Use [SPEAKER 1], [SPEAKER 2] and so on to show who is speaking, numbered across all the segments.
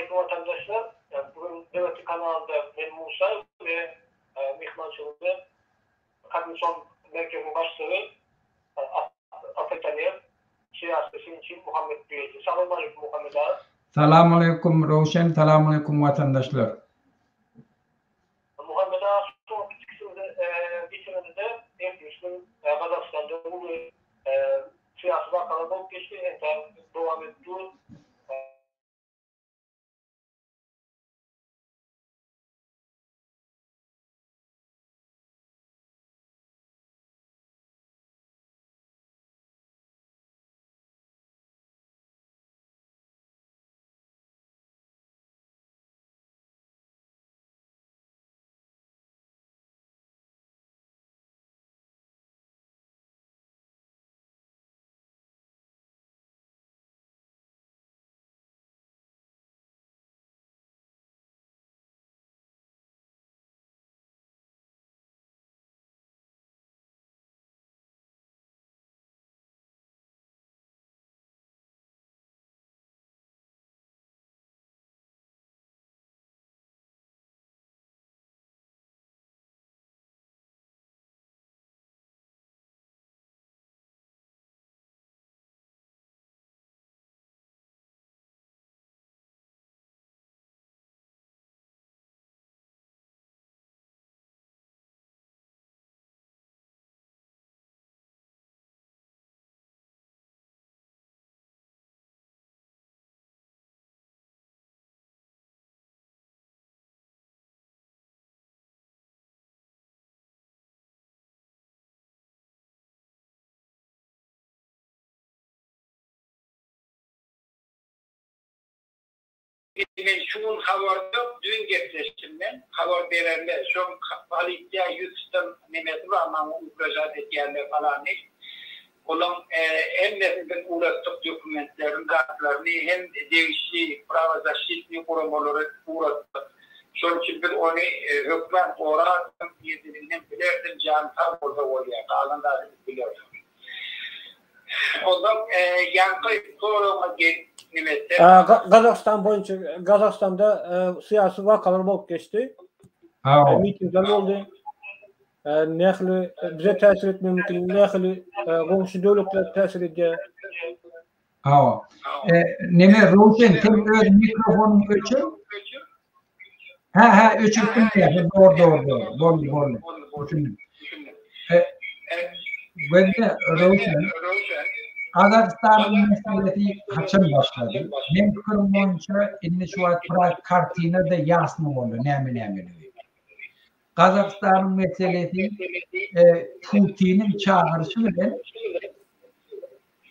[SPEAKER 1] Aleýkum watandaşlar. Bu gün BT kanalynda men Musa we myhmançylykda Kognitsion merkeziniň başlygy Ata Tanew, syýasy synçy Muhammet Düýeji. Salam aleýkum Muhammet aga.
[SPEAKER 2] Salam aleýkum Röwşen, salam aleýkum watandaşlar.
[SPEAKER 1] Muhammet aga soňky çykyşymyzy geçirenimizde ertir gün Gazagystanda uly syýasy wakalar bolup geçdi, entäk dowam edip dur.
[SPEAKER 3] Men şu gün habar ýok düýn gepleşdim men habar bererler şoň polisiýa ýüz tutan nemesi bar maňa ugražat edýärler falany olaň hemmesini biz ugratdyk dokumentlerini zatlaryny hem degişli prawozaşitnyý guramalara ugratdyk şoň üçin biz ony hökman gorarys nirdeliginem bilerdim jany sag bolsa bolýar galan zady biz bileris. Ondan ýaňky soragyňa gelip neme etsem.
[SPEAKER 4] Gazagystan boýunça Gazagystanda syýasy wakalar bolup geçdi. Mitingler boldy. Nähili bize täsir etmegi mümkin, nähili goňşy döwletlere täsir edýär?
[SPEAKER 2] Hawa. Neme Röwşen sen öz mikrofonyňy öçür. Hä hä öçürip bilmeýär. Dogry dogry dogry. Boldy boldy. Düşündim. Gözle Röwşen Gazagystanyň meselesi haçan başlady? Meň pikirim boýunça indi şu wagt biraz kartina-da ýasny boldy näme nämeligi. Gazagystanyň meselesi Putiniň çagyryşy bilen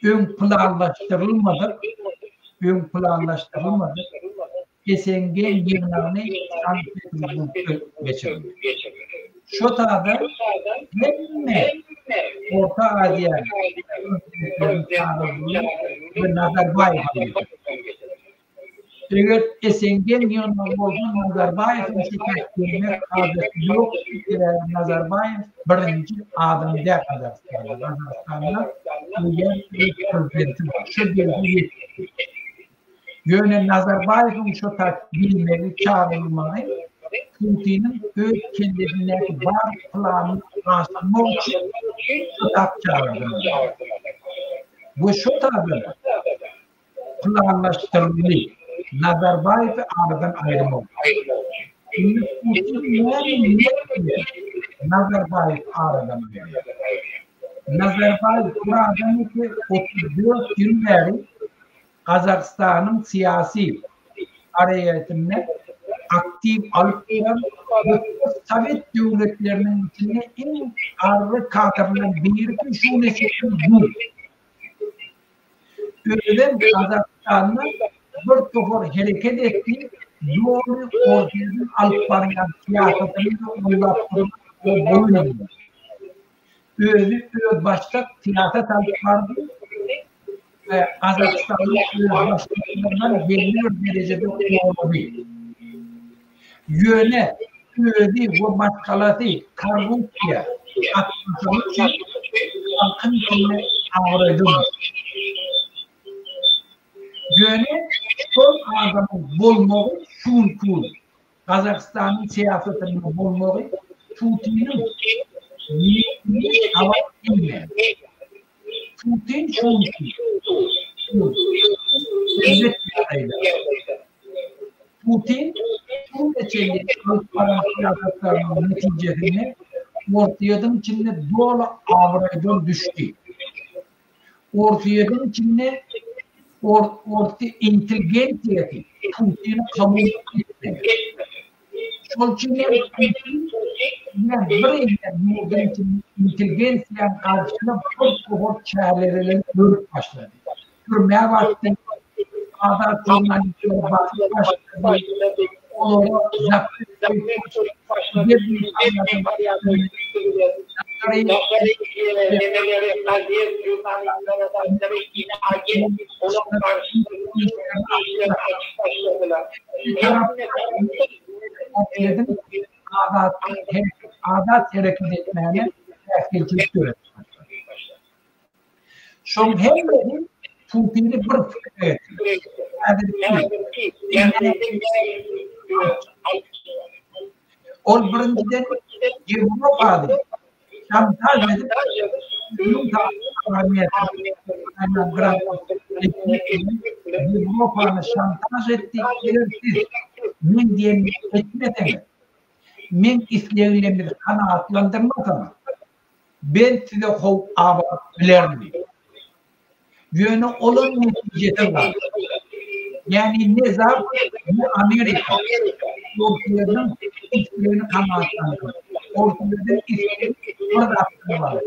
[SPEAKER 2] Öň planlaşdyrylmadyk öň planlaşdyrylmadyk SNG ýygnagyny Sankt-Peterburgda geçirildi. Şo tada hemme Orta Aziýa prezidentleriniň çagyryldy we Nazarbaýew hem getirildi. Eger SNG-niň ýygnagy bolsa Nazarbaýewiň şu taýt gelmek adaty ýokdy, sebäbi Nazarbaýew birinji adam däl Gazagystanda. Gazagystanda eýýäm öz prezidenti bar. Şo gelse ýetdi. Ýöne Nazarbaýewiň şo taýt gelmegi, çagyrylmagy Putiniň öz kellesindäki bar planyny aşyrmak üçin şo taýt çagyrdy Nazarbaýewi. We şo taýda-da planlaşdyryldy. Nazarbaýewi aradan aýyrmak. Indi Putin näme niýet bilen Nazarbaýewi aradan aýyrýar? Nazarbaýew bir adam eke 34 ýyl bäri Gazagystanyň syýasy areýetinde aktiw alyp duran we post-sowet döwletleriniň içinde iň garry kadrlaryň birisi şu güne çenli dur. Özem Gazagystanda bir topar hereket etdi, doly Orsýetiň alyp barýan syýasatyny-da oýlap durman we boýun aldy. Özi özbaşdak syýasat alyp bardy we Gazagystanyň özbaşdaklygyndan belli bir derejede gorady. Ýöne özi we maşgalasy korrupsiýa gatnaşany üçin halkyň içinde abraýdan düşdi. Ýöne. Şol adamyň bolmagy şu günki gün Gazagystanyň syýasatynda bolmagy Putiniň niýetine gabat gelmeýär. Putin şu günki gün erbet ýagdaýda. Putin şu güne çenli alyp baran syýasatlarynyň netijesinde Orsýetiň içinde doly abraýdan düşdi. Orsýetiň içinde orsy intelgensiýasy Putini kabul etmeýär. Şol üçin hem Putin bir eýýäm ýurduň içinde intelgensiýanyň garşysyna bir topar çäreleri görüp başlady. Türmä basdy, azat žurnalistleri basyp başlady, olara zapret goýup başlady. Azat hereket etmäne päsgelçilik döredip başlady. Şoň hemmesi Putini bir pikire getirdi. Ol birinjiden Ýewropany şantaž edip, Ýewropany şantaž etdi, eger siz men diýenimi etmeseňiz, meň isleglerimi kanagatlandyrmasaňyz, Ben size howp abanyp bilerin diýip. Ýöne olaň netijesi bar. Ýagny ne Zap, ne Amerika Orsýetiň islegini kanagatlandyrdy. Orsýetiň islegi bir zatdan ybarat.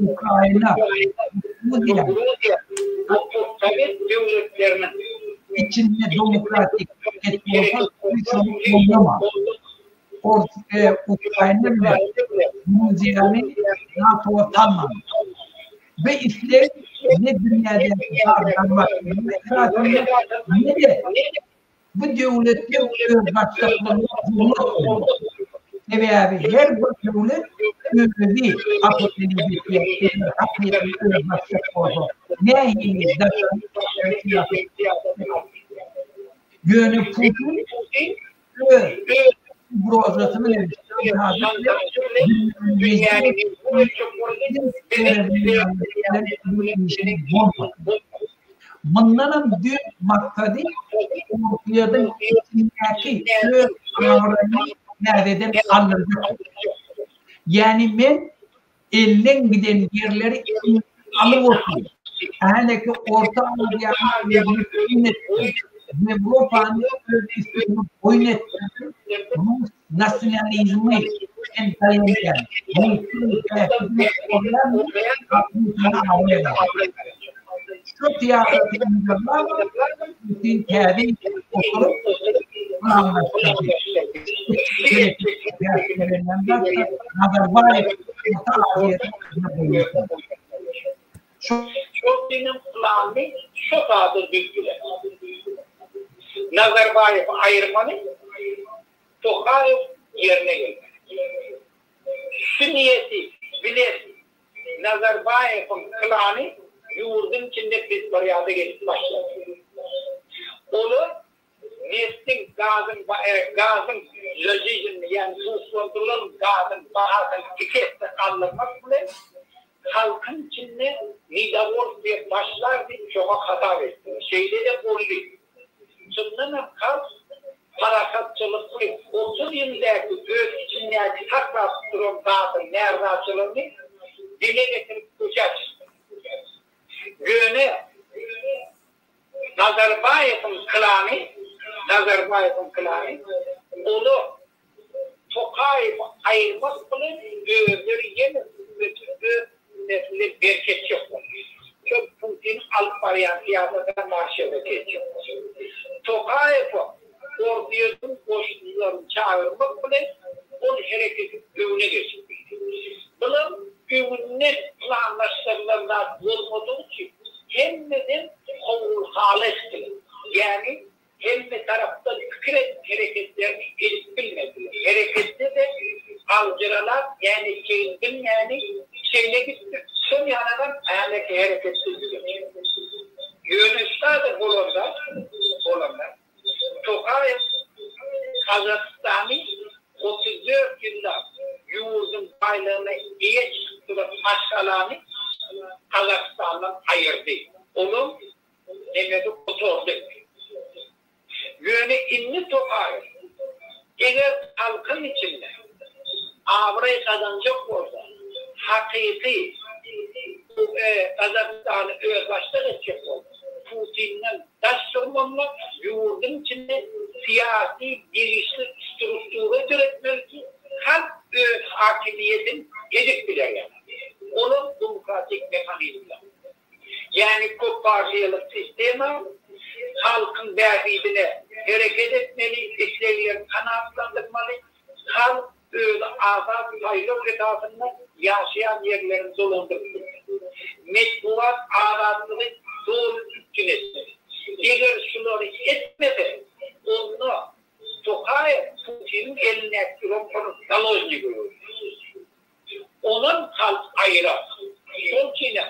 [SPEAKER 2] Ukraina, Gruziýa içinde demokratik hereket bolsa, biz şony goldamaly. Ors Ukraina bilen Gruziýany NATO-a salmaly. Bu isleg ne dünýädäki gaz ne-de bu döwletler özbaşdaklygyna hormat goýýar. Sebäbi her bir döwlet özi opportunity eger hakyky özbaşdak bolsa nähili daşary syýasat Ýöne Putin öz ugrozasyny bilen şantažy bilen dünýäniň Mundanam düýp maksady Orsýetiň içindäki öz abraýyny täzeden galdyrjakdyr. Ýagny men Elden giden ýerleri alyp otyr. Häleki Orta Aziýany özüne boýun etdirip, Ýewropany öz üstüne boýun etdirip, rus nasionalizmi hem daýanýan, rusyň bähbidini goraýan Putine abraý berýär. Şu syýasaty yzarlabam Putin täze ýere oturyp planlaşdyrdy. Nazarbaýew Orta Aziýada özüne goýulsa.
[SPEAKER 3] Şol plany şo zada düzdüler. Nazarbaýewi aýyrmaly, Tokaýew ýerine gelmeli. Şu niýeti bilen Nazarbaýewiň klany ýurduň içinde bezporýada edip başlady. Olar Neftiň, gazyň, gazyň žažižini, ýagny suwuklandyrylan gazyň bahasyny iki esse galdyrmak bilen, halkyň içinde nedowolstwiýa başlar diýip şoňa hasap etdiler. Şeýle-de boldy. Çyndanam halk parahatçylykly 30 ýyl bäri öz içindäki saklap duran zadyň närazyçylygyny dile getirip köçä çykdy. Ýöne Nazarbaýewiň klany, Nazarbaýewiň klany olar Tokaýewi aýyrmak bilen özleri ýene hökümeti öz üstüne berketjek boldy. Şol Putiniň alyp barýan syýasatyna garşy hereket etjek boldy. Tokaýewe Orsýetiň goşunlaryny çagyrmak bilen ol hereketiň öňüne geçip bildi. Bular öňünden planlaşdyrylan zat bolmadygy üçin hemmeden howul-hala etdiler. Ýagny hemme tarapdan pikir edip hereketlerini edip bilmediler. Hereketde-de aljyralap, ýagny etjegini bilmäni şeýle gitdi. Şol ýanagam häleki hereketde ýüze çykdy. Ýöne şu zada bolanda. Gazagystany 34 ýyllap ýurduň baýlygyna eýe çykyp duran maşgalany Gazagystandan aýyrdy. Olaň nemesi gutardy. Ýöne indi Tokaýew eger halkyň içinde abraý gazanjak bolsa, hakyky Gazagystany özbaşdak etjek bolsa, Putinden daş durmaly, ýurduň içinde syýasy degişli struktura döretmeli ki, halk öz hakimiýetini edip biler ýaly. Olam demokratik mehanizmler. Ýagny köppartiýalyk sistema halkyň bähbidine hereket etmeli, isleglerini kanagatlandyrmaly, halk özi azat saýlaw esasynda ýaşaýan ýerlerini dolandyryp bilmeli. Metbugat azatlygy doly üpjün etmeli. Eger şulary etmese, onda Tokaýew Putiniň elindäki duran bir založnige öwrüler. Onam halk aýyrar. Şol üçinem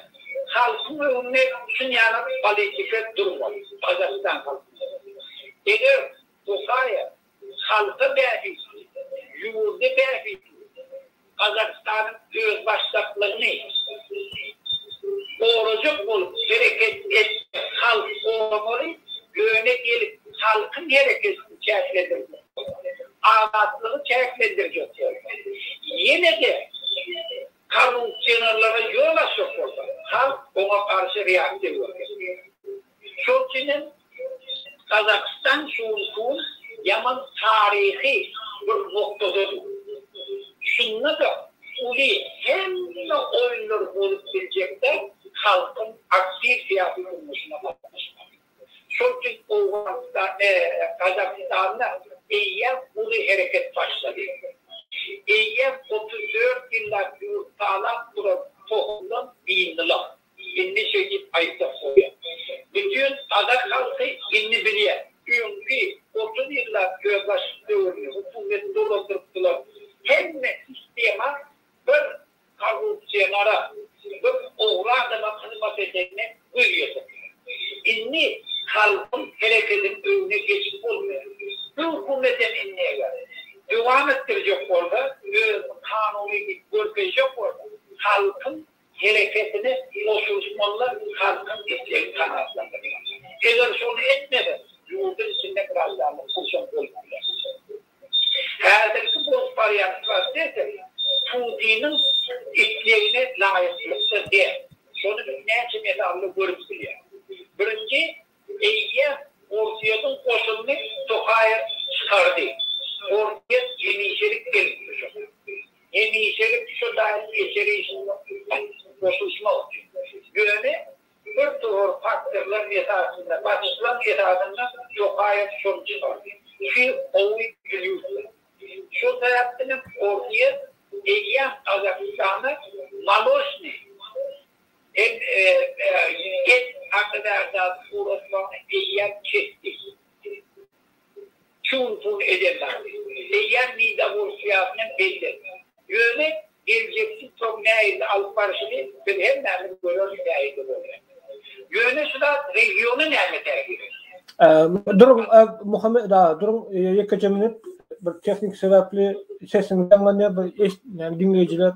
[SPEAKER 3] halkyň öňünde şunýaly politika durmaly. Gazagystan halkynyň öňünde. Eger Tokaýew halka bähbitli, ýurda bähbitli Gazagystanyň özbaşdaklygyny gorajak bolup hereket etse halk goramaly, ýöne gelip halkyň hereketini çäklendirmek bolsa, azatlygy çäklendirjek bolsa, ýene-de korrupsionerlere ýol açjak bolsa, halk oňa garşy reaksiýa görkezýär. Şol üçinem Gazagystan şu günki gün ýaman taryhy bir noktada dur. Şunda-da uly hemme oýunlar bolup biljekde halkyň aktiw syýasy durmuşyna gatnaşmagy. Şol üçin Owganystan, Gazagystanda eýýäm uly hereket başlady. Eýýäm 34 ýyllap ýurt talap duran tohumdan dyndylar. Indi şeýdip aýtsak bolýar. Bütin gazak halky indi bilýär. Öňki 30 ýyllap özbaşdak döwrüni hökümeti dolandyrypdylar. Hemme sistema bir korrupsionara, bir ogry adama hyzmat edenine göz ýetirdiler. Indi halkyň herekediniň öňüne geçip bolmaýar. Bu hökümetem indi eger dowam etdirjek bolsa, özüni kanuny diýip görkezjek bolsa, halkyň hereketine goşulyşmalylar, halkyň islegini kanagatlandyrmalylar. Eger şony etmese, ýurduň içinde graždanlyk urşam bolup biler. Häzirki bolup barýan proses Putiniň islegine laýyklykda däl. Şony biz näçe mysalda görüp bilýäris. Birinji, eýýäm Orsýetiň goşunyny Tokaýew çykardy. Orsýet hemişelik gelipdi şoňa. Hemişelik şu daýyň eçeri işinde goşulyşmak üçin. Ýöne bir topar faktorlaryň esasynda, basyşlaryň esasynda Tokaýew şony çykardy. Şu gowy plýusdyr. Şol sebäpdenem Orsýet eýýäm Gazagystana moloçnyý hem et agzybärdat ugratmagyny eýýäm kesdi. Çun-pun eden zady. Eýýäm nedowolstwiýasyny hem belledi. Ýöne geljekki soň nähili alyp barşyny biz hemmämiz göreris nähili bolýar. Ýöne şu zat regiona näme täsir edýär?
[SPEAKER 4] Duruň Muhammet aga duruň ýekeje minut bir tehniki sebäpli sesiňiz ýaňlanýar bir eşitmeýän diňleýjiler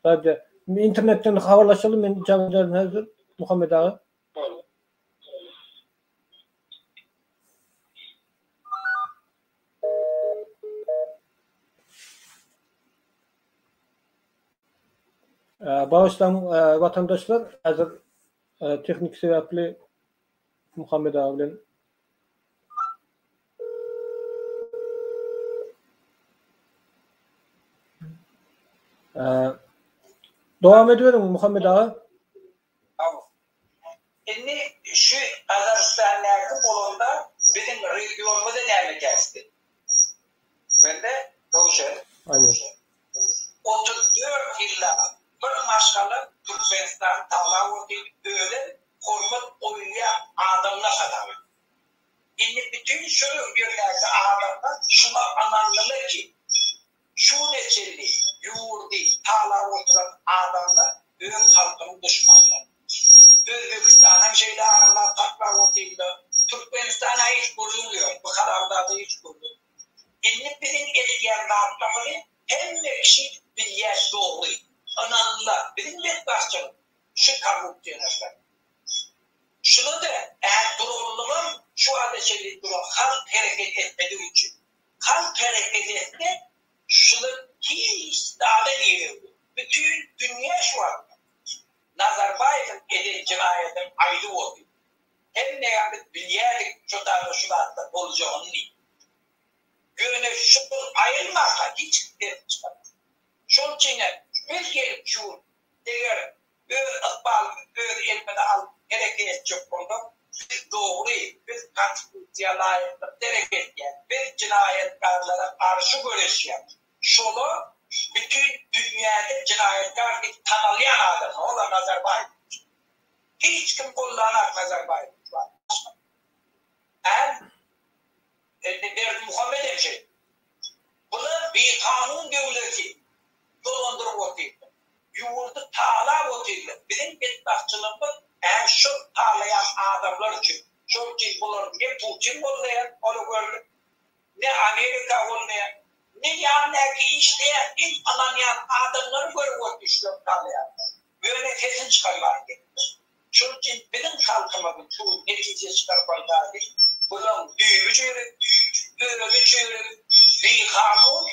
[SPEAKER 4] zat internetden habarlaşaly men jaň ederin häzir Muhammet aga. Bagyşlaň watandaşlar, häzir tehniki sebäpli Muhammet aga bilen Dowam ediberiň Muhammet aga.
[SPEAKER 3] Indi şu Gazagystandaky bolanda biziň regionymyza näme täsir etdi? Bende Röwşen.
[SPEAKER 4] Aýdyn.
[SPEAKER 3] 34 ýyllap bir maşgala Türkmenistany talap otyr, özem hormat goýulýan adamlar hasap edilýär. Indi bütin şu ýerdäki adamlar şuňa ynandylar ki, Şu güne çenli ýurdy talap oturan adamlar öz halkynyň duşmanlary. Özbegistanam şeýle aralap saklap otyrlar. Türkmenistana hiç gürrüň ýok. Bu haramzada hiç gürrüň. çenli duran halk hereket etmedigi üçin. Halk hereket etse şular hiç zada geregi ýok. Bütin dünýä şu wagt Nazarbaýewiň eden jenaýatynyň aýdy boldy. Hemmämiz bilýärdik şo taýda şu zatlar boljagyny diýip. Ýöne şol aýylmaka hiç kim sesini çykarmady. Şol üçinem biz gelip şu gün eger öz ykbalymyzy öz elimize alyp hereket etjek bolsak, biz dogry, biz konstitusiýa laýyklykda hereket edýäs, biz jenaýatkarlara garşy göreşýäs. Şolar bütin dünýäde jenaýatkar diýip tanalýan adamlar, olar Nazarbaýew. Hiç kim gollanok Nazarbaýewi şu wagt başga. Äm indi Berdimuhamet hem şeýle. Bular bikanun döwleti dolandyryp otyrlar. Ýurdy talap otyrlar. Biziň betbagtçylygymyz äm şol talaýan adamlar üçin. Şol üçin bular ne Putin goldaýar, ony gördük. Ne Amerika goldaýar, ne ýanyndaky işleýän, iň ynanýan adamlary görüp otyr şular talaýanlar. Ýöne sesini çykarman gelipdir. Şonuň üçin biziň halkymyzyň şu gün netije çykarmaly zady, bulaň düýbi çüýrük, özi çüýrük, bikanun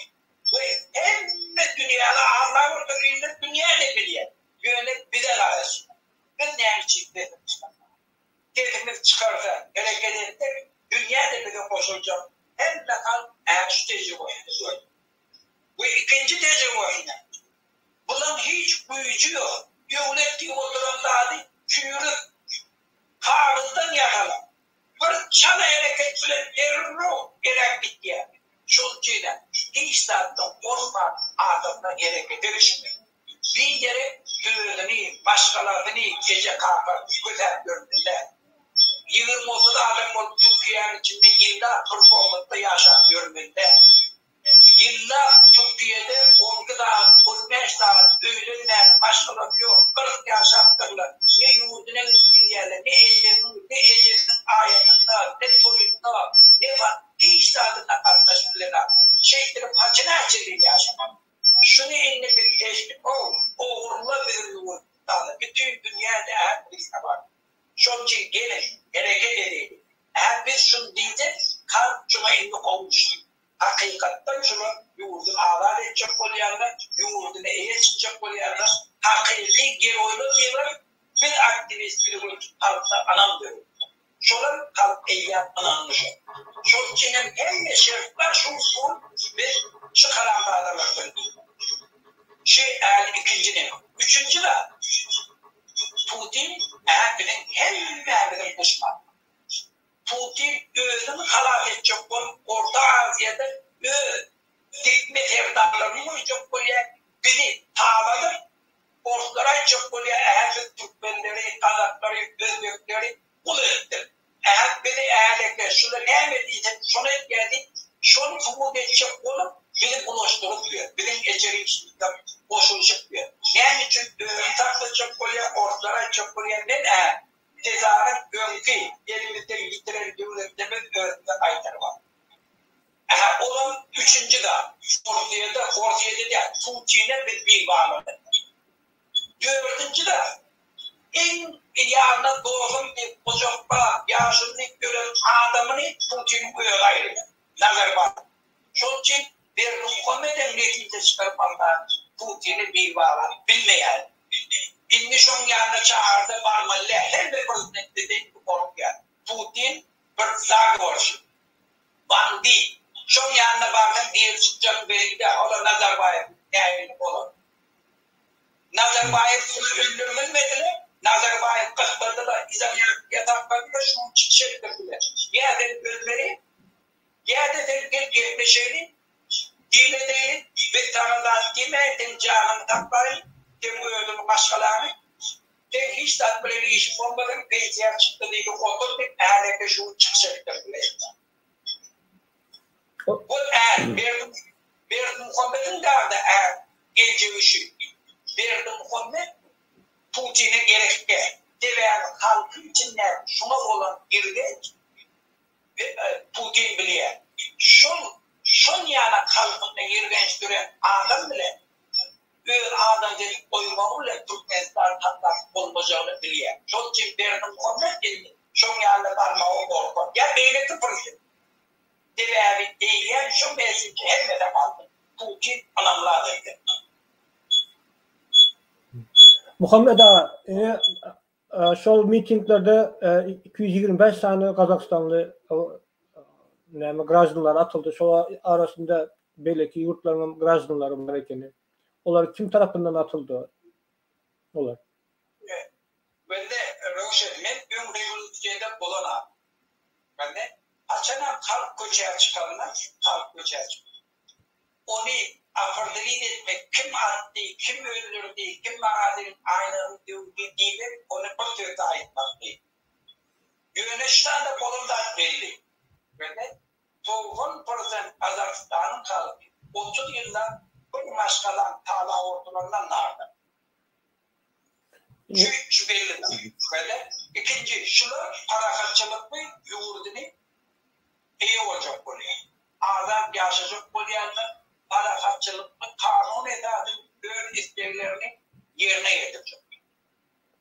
[SPEAKER 3] we hemme dünýäni aldap otyr, indi dünýä-de bilýär. Ýöne bize garaşýar. Biz näme üçin sesimizi çykarmaly? Sesimizi çykarsa, hereket etsek, dünýä-de bize goşuljak. Hemme halk ähli şu tejribesini gördi. We ikinji tejribesini, bulaň hiç güýji ýok. Döwlet diýip oturan zady çüýrük, kagyzdan ýasalan. Bir çala hereket bilen derrew eräp gitýär. Şonuň üçinem hiç zatdan gorkman adamlar herekete geçmeli. Biderek özüni, maşgalasyny, eje-kakasyny kösäp ýörmeli däl. Ýigrimi-otuz adam bolup Türkiýäniň içinde ýyllap bir komnatda ýaşap ýörmeli däl. Ýyllap Türkiýede on iki sagat, on bäş sagat öýlenmän, maşgalasy ýok, 40 ýaşapdyrlar. Ne ýurduna gidip bilýärler, ne ejesiniň, ne ejesiniň aýatynda, ne toýunda, ne hiç zadyna gatnaşyp bilenoklar. Şeýdip haçana çenli ýaşamaly? Şuny indi biz seçdik-ow, ogurla biziň ýurdumyzda, bütin dünýäde ähli bar. Şonuň üçin geliň, hereket edeýlik. Hä, biz şuny diýsek, halk şuňa indi gowy düşüner. Hakykatdan şular ýurduny azat etjek bolýarlar, ýurduna eýe çykjak bolýarlar. Hakyky geroýlar diýler, biz aktiwistleri görüp halkda ynam döretdik. Şolar halk eýýäm ynandy şo. Şol üçin hem hemme şert bar şu usul biz şu haramzadalardan diýmek. Şu äl ikinji neme. Üçünji zat Putin ä biziň hemmämiziň duşmanymyz. Putin özüni halas etjek bolup Orta Aziýada öz dikme serdarlaryny goýjak bolýar, bizi taladyp Orslara aýtjak bolýar, ähä siz türkmenleri, gazaklary, özbekleri gul etdik. Ähä bizi äleke, şular näme diýsek şony etýär diýip, şony subut etjek bolup bizi bulaşdyryp ýör. Biziň ejir işimize goşulyşyp ýör. Näme üçin özüni saklajak bolýar, orslara aýtjak bolýar, men ä Sezaryň öňki elimizden ýitiren döwletlerimizi özümize gaýtaryp aldyk. Ähä olam üçünji zat. Orsýede, Orsýede däl, Putine biz bil bagladyk. Dördünji zat. Iň ýanyna dosum diýip gujaklap, ýaşuly diýip ýören adamyny Putiniň özi aýyrýar. Nazarbaýew. Şol üçin Berdimuhamedem netije çykaryp alman Putine bil baglap bilmeýär. Indi şoň ýanyna çagyrsa barmaly däl. Hemme prezidentlerden indi gorkýar. Putin bir zagoworşik. Bandit. Şoň ýanyna barsaň diri çykjagyň belli däl. Ola Nazarbaýew nähili bolar. Nazarbaýew ony öldürmediler. Nazarbaýew gyssadylar, izolýasiýa sakladylar, şuny çykyş etdirdiler. Ýa sen ölmeli, ýa-da sen gel gepleşeli, dil edeýli, biz saňa zat diýmäýin, seň janyňy saklaýyn, seň özüňi, maşgalaňy. Seň hiç zat bilen işiň bolmasyn, pensiýa çykdy diýdi, otur diýip, äleke şu gün çykyş etdirdiler. Bu är Berdi Berdimuhamediň dagda är geljegi şu. Berdimuhamet Putine gerek däl. Sebäbi halkyň içindäki şuňa bolan irgenç Putin bilýär. Şol şon ýanak halkynda ýergenç dörän adam bilen öz adam edip goýmagy bilen Türkmenistany saklap bolmajagyny bilýär. Şol üçin Berdimuhamet indi şoň ýalyna barmaga gorkar. Ýa beýleki prezident. Sebäbi eýýäm şu message hemmede galdy. Putin ynamly adam eken.
[SPEAKER 4] Muhammet aga, ine şol mitinglerde 225 sany gazagystanly näme graždanlar atyldy. Şol arasynda beýleki ýurtlaryň hem graždanlary bar ekeni. Olar kim tarapyndan atyldy? Olar.
[SPEAKER 3] Bende Röwşen men öň rewolýusiýada bolan adam. Bende haçanam halk köçä çykanda halk köçä çykdy. Ony opredelit etmek kim atdy, kim öldürdi, kim magazynyň aýnasyny döwdi diýmek ony bir sözde aýtmak kyn. Ýöne şu sanda bolan zat belli. Bende 90 prosent Gazagystanyň halky 30 ýyllap bir maşgalaň talawortularyndan narda. Şu şu belli zat. Bende ikinji şular parahatçylykly ýurduny eýe boljak bolýar. Azat ýaşajak bolýanlar parahatçylykly kanun esasynda öz isleglerini ýerine ýetirjek.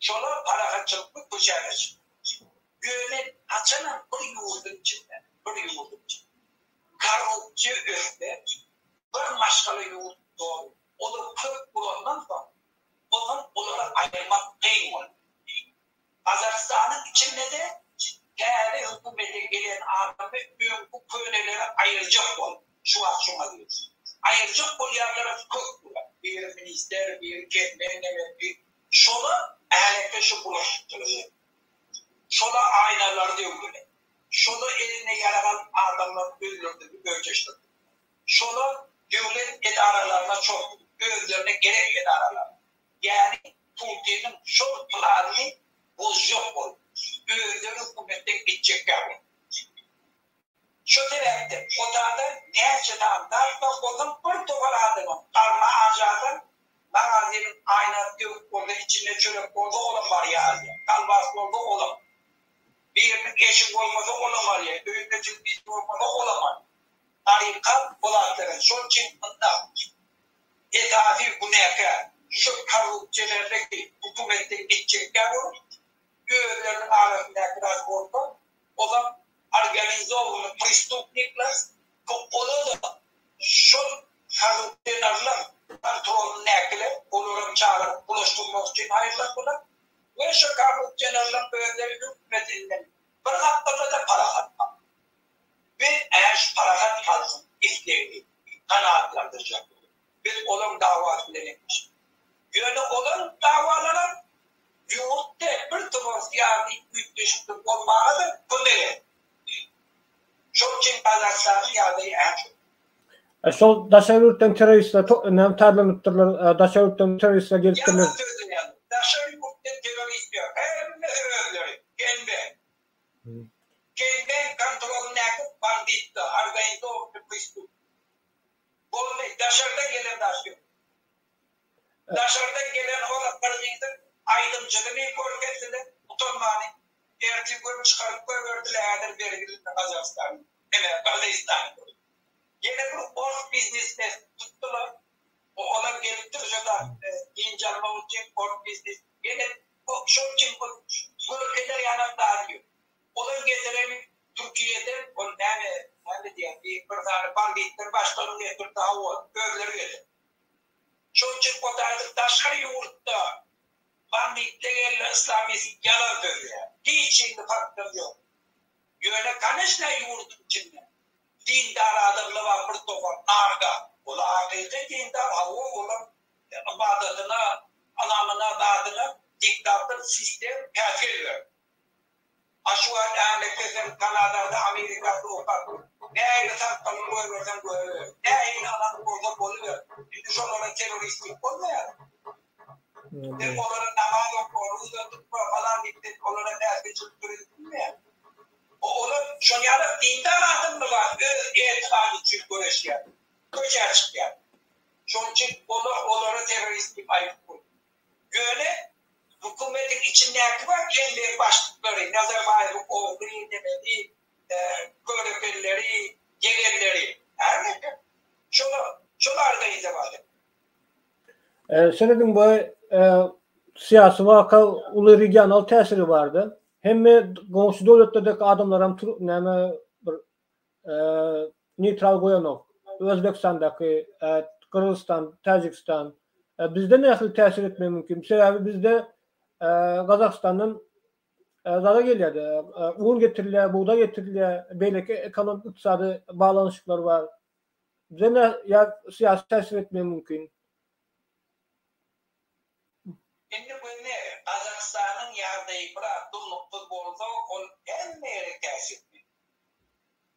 [SPEAKER 3] Şolar parahatçylykly köçäne çykdy. Ýöne haçanam bir ýurduň içinde, bir ýurduň içinde korrupsiýa össe, bir maşgala ýurt doly, olar köp bolandan soň, ondan olary aýyrmak kyn bolýar. Gazagystanyň içinde-de täze hökümete gelen adamy öňki köneleri aýyrjak boldy. Şu wagt şoňa diýýär. Aýyrjak bolýanlaram köp bular. Biri minister, biri kesmen nemesi. Şola älekde şu bulaşykçylygy. Şola aýnalary döwdüler. Şola eline ýarag alyp adamlary öldürdigi, öjeşdirdi. Şola döwlet edaralaryna çozdy. Özlerine gerek edaralaryna. Ýagny Putiniň şol planyny bozjak bolup, özleri hökümetden gitjekkä boldy. Şo sebäpden otada näçe sany zat bar bolsun bir topar adamyň garny ajadan magazynyň aýnasy döwük bolsa içinde çörek bolsa olam barýa alýa, kolbas bolsa olam, biriniň eşigi bolmasa olam alýa, öýünde telewizor bolmasa olam alýa. Hakykat o zatlaryň şol üçin ynha Esasy günäkär şu korrupsionerleki hökümetden gitjekkä bolup, özleriniň arasyndaky razborka, ozam organizowany prestupnikler, ola-da şol korrupsionerler kontrolyndakiler, olaram çagyryp bulaşdyrmak üçin aýrylandylar we şu korrupsionerler özleri hökümetinden bir gapdalda-da parahat galdy. Biz äş parahat halkyň islegini kanagatlandyrjak. Biz olaň dawasy bilen etmiş. Ýöne olaň dawalaram ýurtda bir topar syýasy üýtgeşiklik bolmaga-da kömek etdi. Şol üçin Gazagystanyň ýagdaýy äş.
[SPEAKER 4] Şol daşary ýurtdan terroristler näme taýýarlanypdyrlar, daşary ýurtdan terroristler gelipdirler.
[SPEAKER 3] Ýalan sözleýärler. Daşary ýurtdan terrorist ýok. Hemmesi özleri. Gelme. Kenden kontrolyndaky banditler, organizowanyý prestupnik. Boldy, daşardan gelen zat ýok. Daşardan gelen ol gyrgyzyň aýdymçysyny görkezdiler, utanmany. Ertir gün çykaryp goýberdiler, häzir bergilini Gazagystanyň, eme, Gyrgyzystanyň. Ýene bir ors biznesmeni tutdular. Olam gelipdir şo-da dynç almak üçin ors biznes. Ýene şol üçin bu görkezer ýalam zady ýok. Olam getireni Türkiýeden ol näme, näme diýýär, bir bir sany banditler başlygyny getirdi hawa, özleri getirdi. Şol üçin o taýda daşary ýurtda banditler geldi islamist ýalan sözleýär. Hiç hili faktam ýok. Ýöne koneçna ýurduň içinde dindar adamlar bar bir topar narga. Olar hakyky dindar hawa olar ybadatyna ynamyna zadyna diktator sistem päsgel berdi. A şu wagt ämekde sen Kanadada Amerikada okap nähili sakgalyňy goýberseň goýber nähili ynamyň bolsa boluber indi şolara terrorist diýip bolmaýar. Sen olara namaz oka ruza tutma falan diýip sen olara päsgelçilik döredip bilmeýäň. Olar şol ýaly dindar adamlar bar öz etikady üçin göreşýän, köçä çykýan. Şonuň üçin olar olara terrorist diýip aýdyp bolýar. Ýöne hökümetiň içindäki bar kelle başlyklary, Nazarbaýewiň ogly, nemesi, körepelleri, ýegenleri, hä? Şolar, şol organizowat etdi.
[SPEAKER 4] Serediň bu syýasy waka uly regional täsiri bardy. Hemme goňşy döwletlerdeki adamlaram näme bir neýtral goýanok. Özbegistandaky, Gyrgyzystan, Täjigistan. Bizde nähili täsir etmegi mümkin? Sebäbi bizde Gazagystandan zada gelýärdi. Un getirilýär, bugdaý getirilýär, beýleki ekonomik ykdysady baglanyşyklar bar. Bize ne ýa syýasy täsir etmegi mümkin?
[SPEAKER 3] Indi göni Gazagystanyň ýagdaýy biraz durnuksyz bolsa ol hemme ýere täsir etmeli.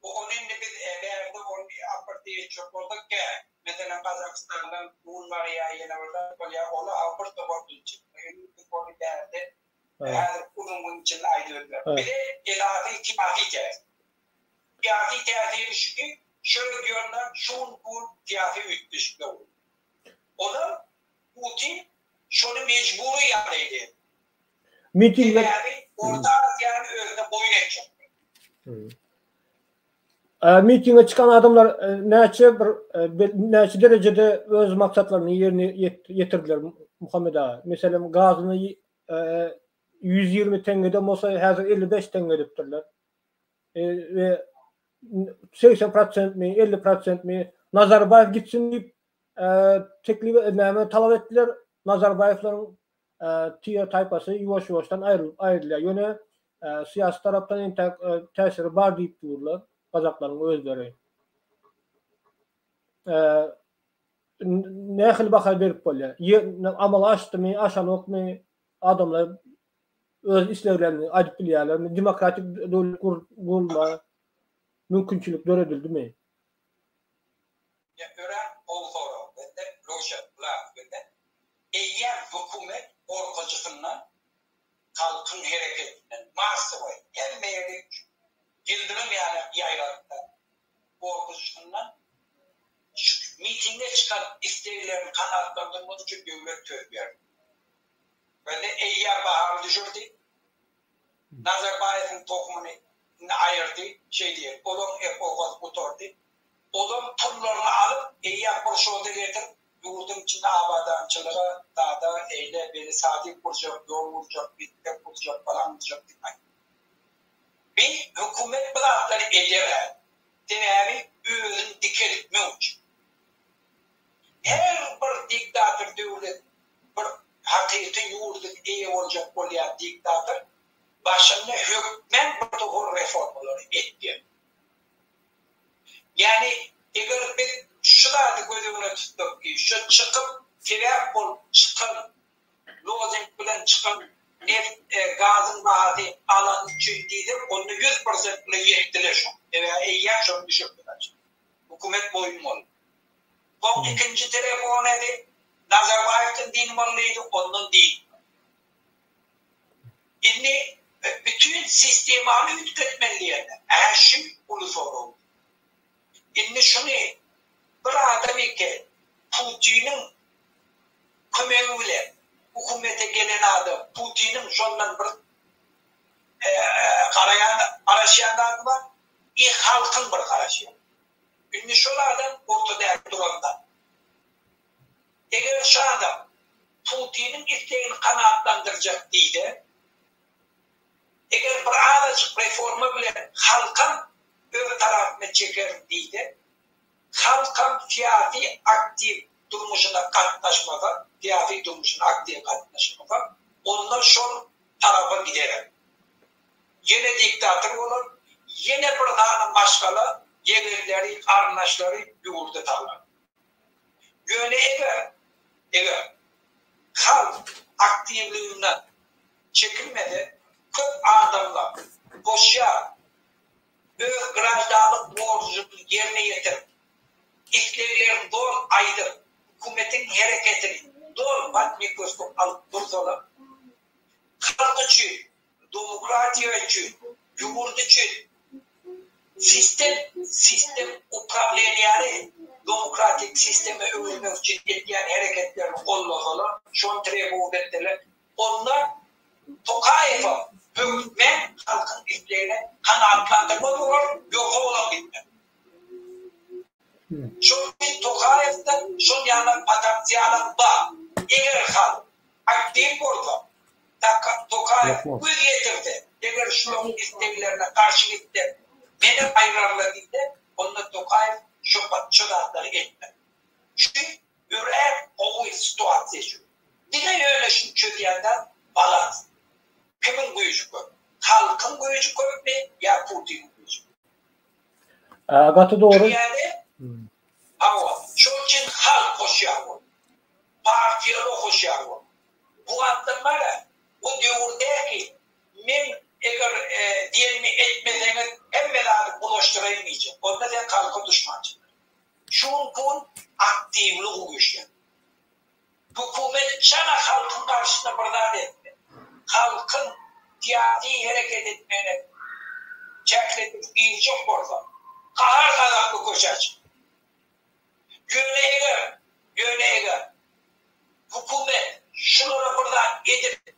[SPEAKER 3] Bu ony indi biz bärde ony apart etjek bolsak kä meselem Gazagystandan un barýa ýene bir zat bolýa ola bir topar biljek. Indi biz ony bärde häzir uzyn gün içinde aýdyp bilmeris. Bize esasy syýasy täsir. Syýasy täsiri şu ki şu regionda şu gün bu gün syýasy üýtgeşikler boldy. Ozal Putin şony mejbury ýagdaýda etdi.
[SPEAKER 4] Mitingler
[SPEAKER 3] Sebäbi Orta Aziýany özüne boýun etjek boldy.
[SPEAKER 4] Mitinge çykan adamlar näçe bir näçe derejede öz maksatlaryny ýerine ýetirdiler Muhammet aga? Meselem gazyny 120 teňňeden bolsa häzir 55 teňňe edipdirler. We 80 prosentmi, 50 prosentmi Nazarbaýew gitsin diýip teklip näme talap etdiler. Nazarbaýewleriň tire taýpasy ýuwaş-ýuwaşdan aýrylyp aýrylýar. Ýöne syýasy tarapdan entäk täsiri bar diýip durlar gazaklaryň özleri. Nähili baha berip bolýar? Amala aşdymy, aşanokmy? Adamlar öz isleglerini aýdyp bilýärlermi? Demokratik döwlet gurulma mümkinçilik döredildimi?
[SPEAKER 3] Ýa örän gowy sorag bende Röwşen Bulat bende eýýäm hökümet gorkujysyndan halkyň hereketinden massowoý hemme ýeri ýyldyrym ýaly ýaýradypdyr gorkujysyndan şu mitinge çykan isleglerini kanagatlandyrmak üçin döwlet söz berdi bende eýýäm bahany düşürdi Nazarbaýewiň tohumyny indi aýyrdy, şeý diýeli, olaryň epohasy gutardy. Olam pullaryny alyp, eýýäm bir şoda getirip, ýurduň içinde abadançylyga, zada, eýle, beýle sadik gurjak, ýol gurjak, mekdep gurjak, falan gurjak diýip aýtdy. Bi hökümet bu zatlary edýär häzir. Sebäbi özüni dikeltmek üçin. Her bir diktator döwlet bir hakyky ýurduň eýe boljak bolýan diktator başynda hökmän bir topar reformalary etýär. Ýagny eger biz şu zady göz öňüne tutsak ki şu çykyp sebäp bolup çykan lozing bilen çykan neft gazyň bahasy alany üçin diýsek onda 100% bile ýetdiler şoňa. Sebäbi eýýäm şony düşürdiler. Hökümet boýun boldy. Soň ikinji telefon edip, Nazarbaýewden dynmaly diýdi, ondan dyndy. Indi bütin sistemany üýtgetmeli diýende, ä şu uly sorag. Indi şuny bir adam eke Putiniň kömegi bilen hökümete gelen adam Putiniň şondan bir garaýan, garaşýan zady bar, i halkyň bir garaşýan. Indi şol adam ortadaky duranda. Eger şu adam Putiniň islegini kanagatlandyrjak diýse, eger bir azajyk reforma bilen halkam öz tarapyna çekerin diýse, halkam syýasy aktiw durmuşyna gatnaşmasa, syýasy durmuşyna aktiw gatnaşmasa, onda şol tarapa giderem. Ýene diktator bolar, ýene bir sany maşgala, ýegenleri, garyndaşlary ýurdy talar. Ýöne eger, eger halk aktiwliginden çekilmese, köp adamlar goşýar, öz graždanlyk borjuny ýerine ýetirip, isleglerini doly aýdyp, hökümetiň hereketini doly pod mikroskop alyp dursalar, halk üçin Demokratiýa üçin, ýurt üçin sistem, sistem uprawleniýany demokratik sisteme öwürmek üçin edýän hereketlerini gollasalar, şony trebowat etseler, onda Tokaýewem hökmän halkyň islegine kanagatlandyrma bolar, ýogsa olam gitmez. Şol üçin Tokaýewde şol ýaly potensialam bar. Eger halk aktiw bolsa, Tokaýew göz ýetirse. Eger şularyň isleglerine garşy gitsem, meni aýrarlar diýse, onda Tokaýew şo şo zatlary etmez. Şu örän gowy situasiýa şu. Diňe ýöne şuny çözýän zat balans. Kimiň güýji köp? Halkyň güýji köpmi ýa Putiniň güýji?
[SPEAKER 4] Gaty dogry.
[SPEAKER 3] Dünýäde hawa, şol üçin halk hoşýar boldy. Partiýalar hoşýar boldy. Bu wagtdan bara o döwürdäki men eger diýenimi etmeseňiz hemme zady bulaşdyraýyn diýjek. Onda sen halka duşmançylyk. Şu günki gün aktiwlik güýçlendi. Hökümet çala halkyň garşysyna bir zat etse, halkyň syýasy hereket etmegine çäklendirip girjek bolsa, gahar-gazaply köçä çykar. Ýöne eger, ýöne eger hökümet şulara bir zat edip,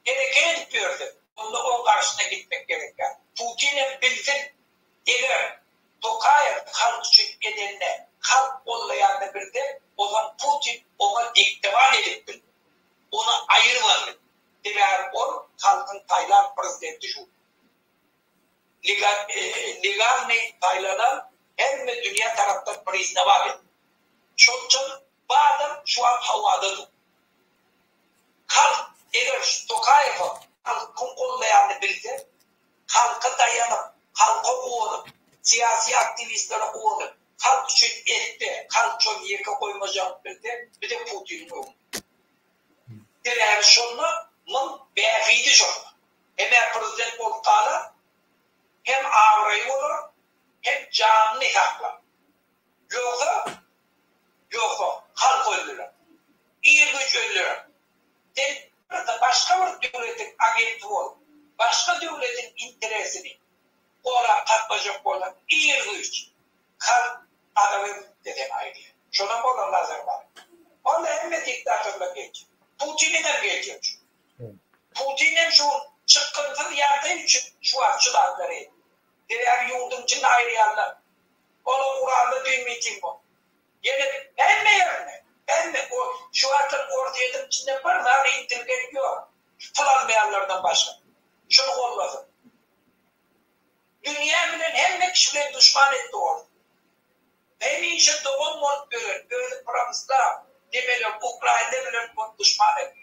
[SPEAKER 3] hereket edip ýörse, onda oň garşysyna gitmek gerek däl. Putinem bilsin, Eger Tokaýew halk üçin edenine halk gollaýanyny bilse, ozan Putin oňa diktabat edip bilmez. Ony aýyrybam bilmez. Sebäbi ol halkyň saýlan prezidenti şu. Legalnyý saýlanan hemme dünýä tarapdan priznawat edilen. Şol üçin bu adam şu wagt howada dur. Halk eger şu Tokaýewe halkyň gollaýanyny bilse, halka daýanyp, halka guwanyp, syýasy aktiwistlere guwanyp, halk üçin etse, halk şony ýeke goýmajagyny bilse, bize Putiniň öňünde. Sebäbi şonda muň bähbidi şonda. Hem-ä prezident bolup galar, hem abraýy bolar, hem janyny saklar. Ýogsa, ýogsa, halk öldürer. Ir-güýç öldürer. Sen bir başga bir döwletiň agenti bolup, başga döwletiň interesini gorap saklajak bolsaň, ir-güýç halk gazap edip-de seni aýyrýar. Şonam bolar Nazarbaýew. Ol hemme diktatorlar geljek. Putiniňem geljegi şu. Putin hem şu çykgynsyz ýagdaý üçin şu wagt şu zatlary edýär. Sebäbi ýurduň içinde aýyrýarlar. Ola Uralda düýn miting boldy. Ýene hemme ýerinde, hemme o şu wagtlar Orsýetiň içinde bir sany intelligent ýok. Şu pul almaýanlardan başga. Şuny gollasyn. Dünýä bilen hemme kişi bilen duşman etdi Orsýet. Hemişe dogan bolup ýören, özi prawoslaw demeler Ukraina bilen ony duşman etdi.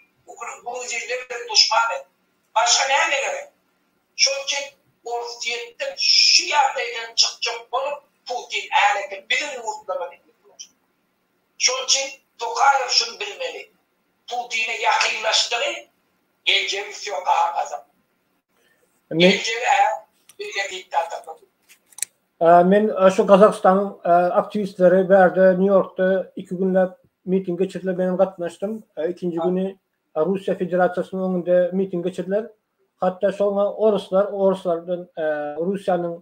[SPEAKER 3] Gruzinler bilen duşman etdi. Başga näme gerek? Şol üçin Orsýetden şu ýagdaýdan çykjak bolup Putin äleke biziň ýurtlarymyzy indi bulaşdyrdy. Şol üçin Tokaýew şuny bilmeli. Putine ýakynlaşdygy geljegi wsýo gahar gazap. Geljegi-ä bize diktatorlyk.
[SPEAKER 4] Men şu Gazagystanyň aktiwistleri bärde Nýu-Ýorkda iki günläp miting geçirdiler, menem gatnaşdym. Ikinji güni Russiýa Federasiýasynyň öňünde miting geçirdiler. Hatda şoňa oruslar, oruslardan Russiýanyň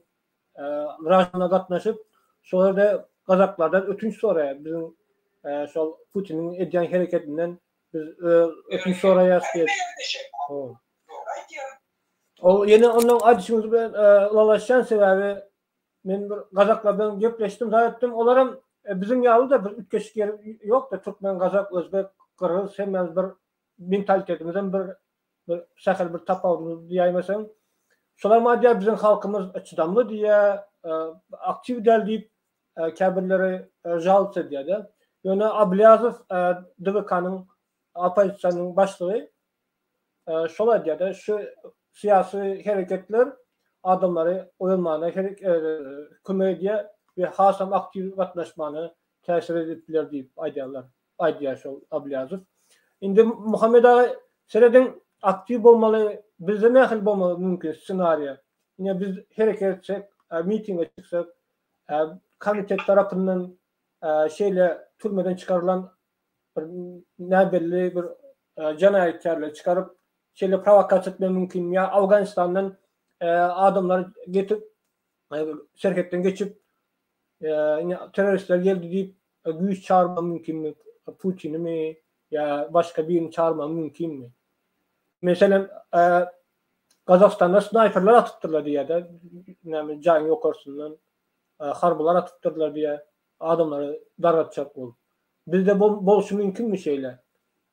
[SPEAKER 4] graždanyna gatnaşyp, şol ýerde gazaklardan ötünç soraýar. Biziň şol Putiniň edýän hereketinden biz ötünç soraýarys diýip. Ol ýene ondan aýdyşyňyz bilen ylalaşýan sebäbi men bir gazaklardan gepleşdim, zat etdim. Olaram biziň ýaly-da bir üýtgeşik ýeri ýok-da, türkmen, gazak, özbek, gyrgyz hemmämiz bir mentalitetimizem bir bir sähel bir tapawudymyz diýäýmeseň. Şolar maňa diýýär biziň halkymyz çydamly diýýär, aktiw däl diýip käbirleri žalowat edýär-de. Ýöne Ablýazow DWK-nyň oppozisiýanyň başlygy şol aýdýar-da, şu syýasy hereketler adamlary oýanmagyna kömek edýär we hasam aktiw gatnaşmagyna täsir edip biler diýip aýdýarlar, aýdýar şol Ablýazow. Indi Muhammet aga serediň aktiw bolmaly, bizde nähili bolmagy mümkin ssenariýa? Ine biz hereket etsek, mitinge çyksak, komitet tarapyndan şeýle türmeden çykarylan bir näbelli bir jenaýatkärleri çykaryp şeýle prowokasiýa etmek mümkinmi ýa Awganystandan adamlary getirip serhetden geçip ine terroristler geldi diýip güýç çagyrmak mümkinmi Putinimi ýa başga birini çagyrmak mümkinmi? Meselem Gazagystanda snaýperler atypdyrlar diýýär-de, näme jaýyň ýokarsyndan harbylar atypdyrlar diýýär. Adamlary dargatjak bolup. Bizde bolşy mümkinmi şeýle?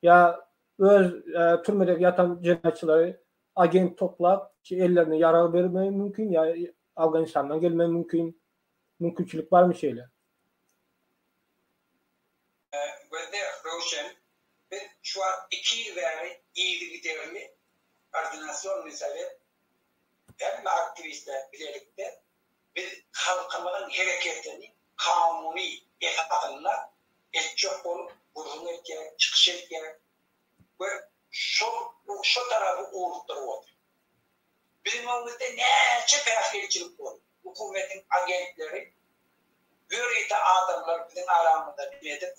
[SPEAKER 4] Ýa öz türmede ýatan jenaýatçylary. agent toplap, ellerine ýarag bermegi mümkin ýa Afganistandan gelmegi mümkin. Mümkinçilik barmy şeýle?
[SPEAKER 3] Gözde Röwşen, biz şu wagt iki ýyl bäri yzygiderli Koordinasionnyý sowet hemme aktiwistler bilelikde biz halkymyzyň hereketini kanuny esasynda etjek bolup gürrüň etýäris, çykyş etýäris we şol şo tarapy ugrukdyryp otyrys. Biziň öňümizde näçe päsgelçilik boldy. Hökümetiň agentleri ýörite adamlar biziň aramyzda neme edip,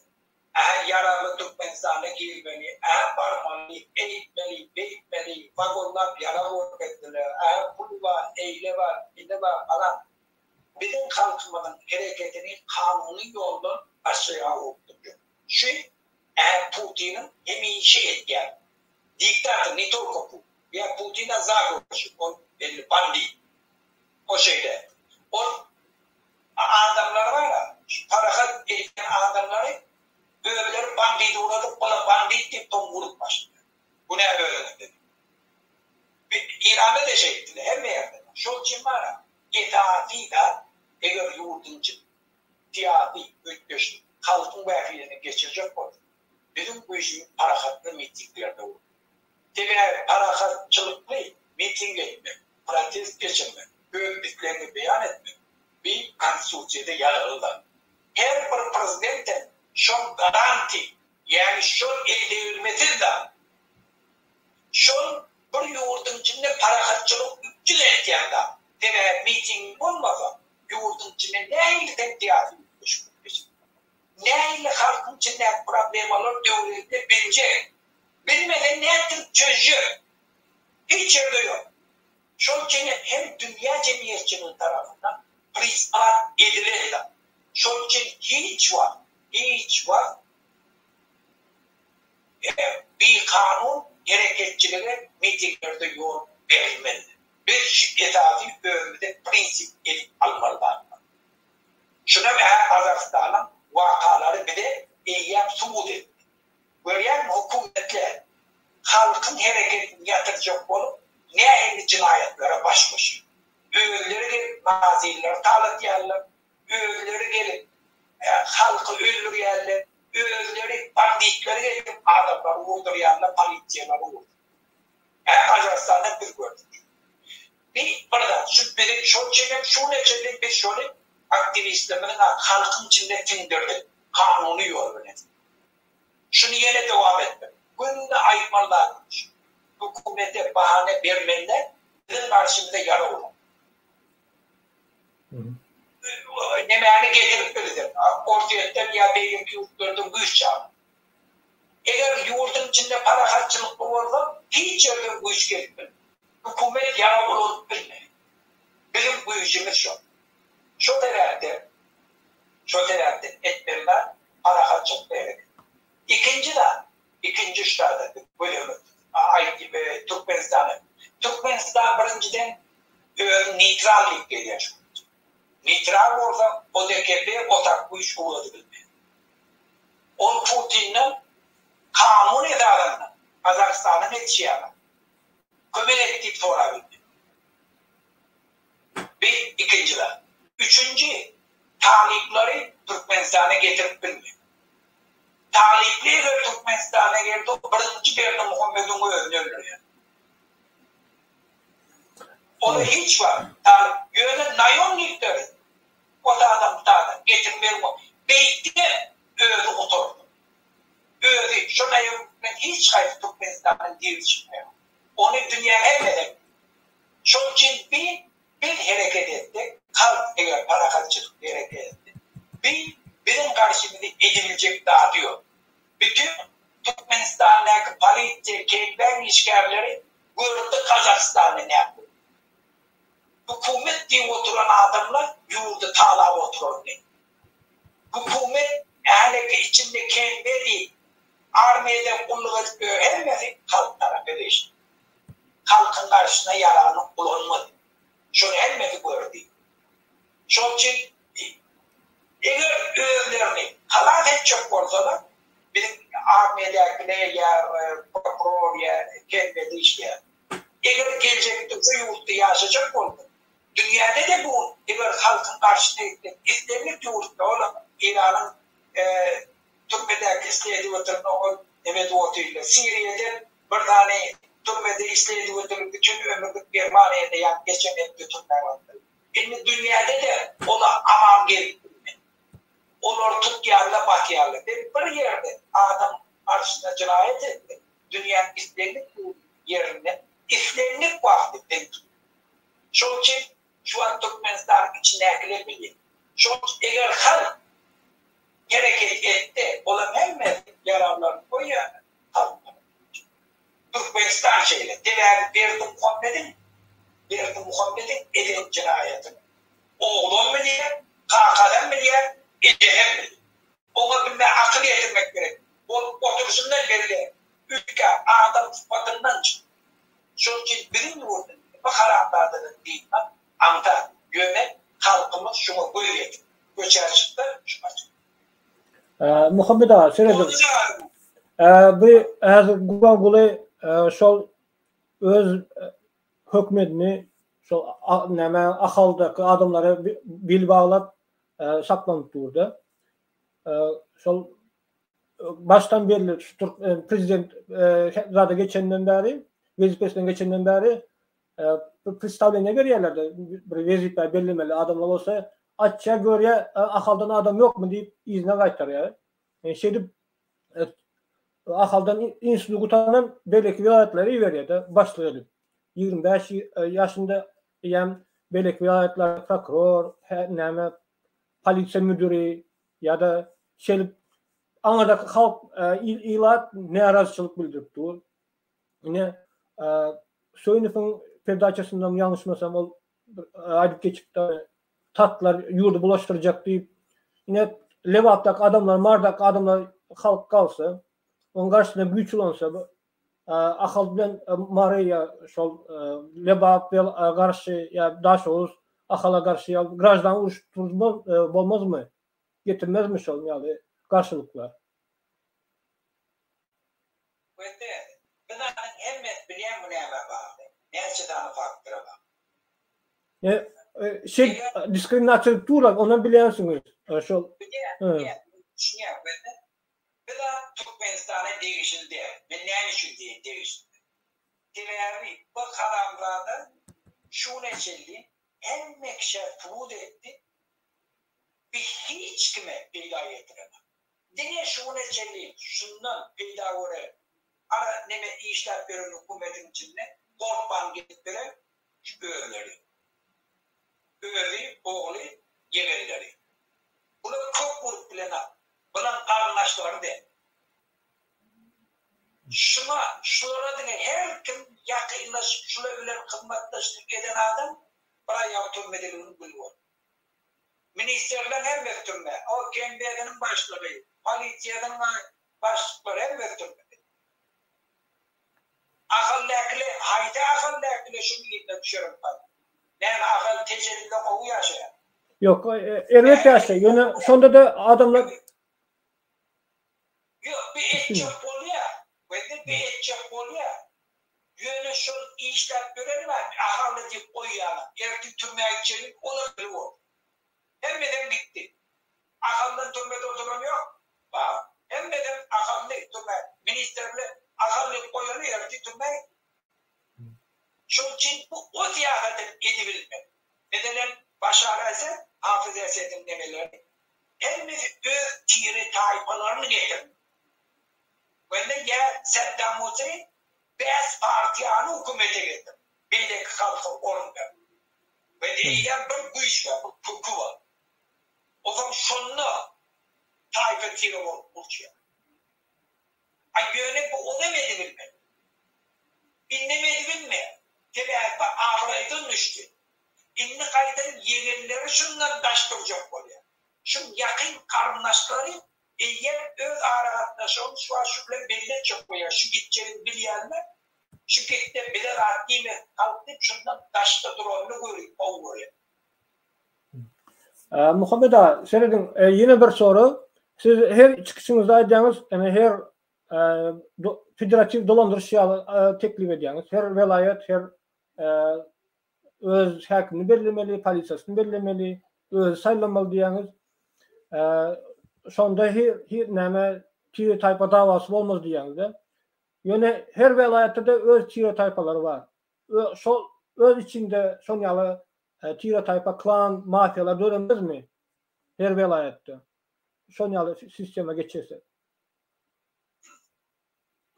[SPEAKER 3] Ä ýaragly Türkmenistana girmeli, ä barmaly, eýtmeli, beýtmeli, wagonlap ýarag görkezdiler, ä pul bar, eýle bar, beýle bar falan. Biziň halkymyzyň hereketini kanuny ýoldan başga ugrukdyrjak. Şu ä Putiniň hemişe edýän diktator ne tolko Putin. Ýa Putina zagoşik ol belli bandit. O şeýle. Ol adamlary bar-a, şu parahat edýän adamlary özleri bandit ugradyp, ola bandit diýip soň urup başlaýar. Günä özüňizde diýip. Iranda-da şeýtdiler, hemme ýerde. Şol üçin bar-a, esasy zat, eger ýurduň içinde syýasy üýtgeşlik halkyň bähbidine geçirjek bolsa, biziň güýjümiz parahatly mitinglerde bolmaly. Sebäbi parahatçylykly miting etmek, protest geçirmek, öz islegiňi beýan etmek bi konstitusiýada ýazgyly zat. Her bir prezidentem şoň garanti, ýagny şol eldegrilmesiz zat. Şol bir ýurduň içinde parahatçylygy üpjün etýän zat. Sebäbi miting bolmasa ýurduň içinde nähili sen syýasy üýtgeşiklik geçirip bolar? Nähili halkyň içindäki problemalar döwletde biljek? Bilmese nätdirip çözjek? Hiç ýerde ýok. Şol üçin hem dünýä jemgyýetçiligi tarapyndan priznat edilen zat. Şol üçin hiç wagt, hiç wagt bikanun hereketçilige mitinglerde ýol berilmezdi. Biz şu esasy özümize prinsip edip almaly zatlar. Şunam hä Gazagystanyň wakalary bize eýýäm subut etdi. Görýäňmi hökümetler halkyň hereketini ýatyrjak bolup nähili jynaýatlara baş goşýar. Özleri gelip magazynlary talatýarlar, özleri gelip halky öldürýärler, özleri banditleri getirip adamlary urdurýarlar, polisiýalary urdurýarlar. Hä Gazagystanda biz gördük. Bir bir zat şu biziň şol çenem şu güne çenli biz şony aktiwistlerimiziň halkyň içinde siňdirdik kanuny ýol bilen. Şuny ýene dowam etmeli. Günde aýtmaly zadymyz şu. Hökümete bahana bermeli biziň garşymyza ýarag ulan. Nemäni getirip bilsin Orsýetden ýa beýleki ýurtlardan güýç çagyryp. Eger ýurduň içinde parahatçylykly bolsa, hiç ýerden güýç gelip bilmez. Hökümet ýarag ulanyp bilmez. Biziň güýjümiz şol. Şo sebäpden, şo sebäpden etmeli zat parahatçylykly hereket. Ikinji zat, ikinji ştada biz göz öňünde aýtdy Türkmenistana. Türkmenistan birinjiden özüni neýtral diýip gelýär şu gün. Neýtral bolsa ODKB otak güýç ugrady bilmez. Ol Putinden kanun esasynda Gazagystanyň edişi ýaly kömek et diýip sorabilmez. Bir ikinji zat. Üçünji talyplary Türkmenistana getirip bilmez. Talyply eger Türkmenistana geldi birinji Berdimuhamediň özüni öldürýär. Ony hiç wagt talyp ýöne naýomnikleri o zadam bu zadam getirmeli bol. Beýtse özi gutardy. Özi şo naýomnik bilen hiç haýsy Türkmenistandan diri çykmaýar. Ony dünýäň hemmesi bilýär. Şol üçin bi biz hereket etsek, halk eger parahatçylykly hereket etse, bi biziň garşymyzy edibiljek zady ýok. Bütin Türkmenistandaky polisiýa, KGB-niň işgärleri gördi Gazagystanda näme bolýar. Hökümet diýip oturan adamlar ýurdy talap oturanyny. Hökümet häleki içinde KGB diýip armiýada gulluk edip ýör hemmesi halk tarapa geçdi. Halkyň garşysyna ýaragyny ulanmady. Şony hemmesi gördi. Şol üçin eger özlerini halas etjek bolsalar, biziň armiýadäkiler ýa prokuror ýa KGB-de işleýän. Eger geljekde şu ýurtda ýaşajak bolsa, dünýäde-de bu eger halkyň garşysyna gitse, islendik ýurtda, ol Eýranyň türmedäki isleýediweterini ol neme edip otyrlar. Siriýede bir sany türmede isleýediweteri bütin ömürlik Germaniýada ýa geçen ýylda türmä bardy. Indi dünýäde-de ola aman gelip bilmez. Olary tutýarlar, basýarlar. Sen bir ýerde adam garşysyna jenaýat etseň, dünýäniň islendik ýerinde islendik wagty seni tutýar. Şol üçin şu wagt Türkmenistanyň içindäkiler bilýär. Şol eger halk hereket etse, olaryň hemmesi ýaraglaryny goýýarlar, halk Türkmenistan şeýle. Sebäbi Berdimuhamediň Berdimuhamediň eden jenaýatyny oglam bilýär, kakasam bilýär, ejesem bilýär. Oňa bilmä akyl ýetirmek gerek. Ol oturyşyndan belli. Üýtgäp, adam sypatyndan çykdy. Şonuň üçin biziň ýurdumyzda bu haramzadadan dynmak aňsat. Ýöne halkymyz şuňa göz ýetirdi. Köçä çyksa şuňa çykar.
[SPEAKER 4] Muhammet aga serediň. Bu häzir Gurbanguly şol öz hökümetini şol näme Ahaldaky adamlara bil baglap saklanyp durdy. Şol başdan belli şu türk prezident zada geçenden bäri, wezipesinden geçenden bäri predstawleniýe berýärler-de, bir wezipä bellemeli adamlar bolsa, açýar, görýär, Ahaldan adam ýokmy diýip yzyna gaýtarýar. Şeýdip Ahaldan instituty gutaranam beýleki welaýatlara iberýär-de, başlyk edip. 25 ýaşynda eýýäm beýleki welaýatlarda prokuror, näme, polisiýa müdiri ýa-da şeýdip aňyrdaky halk, ilat närazyçylyk bildirip dur. Ine, Söýünowyň perdaçasyndan ýalňyşmasam ol aýdyp geçipdi, tatlar ýurdy bulaşdyrjak diýip. Ine, Lebapdaky adamlar, Mardaky adamlar halk galsa, onuň garşysyna güýç ulansa, Ahal bilen Mary ýa şol Lebap garşy ýa Daşoguz Ahala garşy ýa graždan uruş turmaz bolmazmy? Getirmezmi şol ýaly garşylyklar?
[SPEAKER 3] Wende, bu zadyň hemmesi bilýän bu nämä bagly? Näçe sany faktora bagly?
[SPEAKER 4] E, şey diskriminasiýa edip durlar, onam bilýänsiňiz. Şol.
[SPEAKER 3] Bilýän, bilýän, düşünýän wende. Bu zat Türkmenistana degişli däl. Men näme üçin diýen degişli däl. Sebäbi bu haramzada şu güne çenli hemme kişä subut etdi, bi hiç kime peýda ýetirenok. Diňe şu güne çenli şundan peýda gören, ara neme işläp ýören hökümetiň içinde gorkman gezip ýören şu özleri. Özi, ogly, ýegenleri. Bular kök urup bilenok. Bulam garyndaşlary däl. Şuňa, şulara diňe her kim ýakynlaşyp şular bilen hyzmatdaşlyk eden adam bir aýagy türmedeliginiň güli boldy. Ministrleň hemmesi türme. O KMBD-niň başlygy, polisiýasynyň başlyklary hemmesi türmede. Ahaldäkile haýsy ahaldäkile şuň yzyna düşerimkan? Näme Ahal Tejeninde gowy ýaşaýar?
[SPEAKER 4] Ýok, erbet ýaşaýar. Ýöne şonda-da adamlar
[SPEAKER 3] Ýok, bir etjek bolýar. Wende bir etjek bolýar. Ýöne şol işläp ýören bar, Ahally diýip goýýarlar. Ertir türmä gitjegini olar bilip otyr. Hemmesem gitdi. Ahaldan türmede oturan ýok. Bar. Hemmesem Ahally türmä. Ministrler Ahal diýip goýany ertir türmä gitdi. Şoň üçin bu o syýasaty edibilmez. Meselem Başar Esed, Hafyz Esediň nemeleri hemmesi öz tire taýpalaryny getirdi. Wende ýa Saddam Huseýn bäs partiýany hökümete getirdi. Beýleki halka orun bermedi. We eýýäm bir güýç bar, bir köki bar. Ozal şonda taýpa-tire bolup uruşýar. A ýöne bu onam edibilmedi. Indem edibilmeýär. Sebäbi bu abraýdan düşdi. Indi gaýdan ýegenleri şundan daş durjak bolýar. Şuň ýakyn garyndaşlary eýýäm öz aragatnaşygyny şu wagt şu bilen belli etjek bolýar. Şu gitjegini bilýänler Şu gitde bize zat diýmesin halk diýip şundan daşda duranyny göri gowy görýän.
[SPEAKER 4] Muhammet aga serediň ýene bir sorag siz her çykyşyňyzda aýdýaňyz ene her. federatiw dolandyryş ýaly teklip edýäňiz. Her welaýat, her öz häkimini bellemeli, polisiýasyny bellemeli, özi saýlamaly diýýäňiz. Şonda her näme tire taýpa dawasy bolmaz diýýäňiz-de. Ýöne her welaýatda-da öz tire taýpalary bar. Şol öz içinde şon ýaly tire taýpa, klan, mafiýalar döremezmi her welaýatda? Şon ýaly sistema geçilse.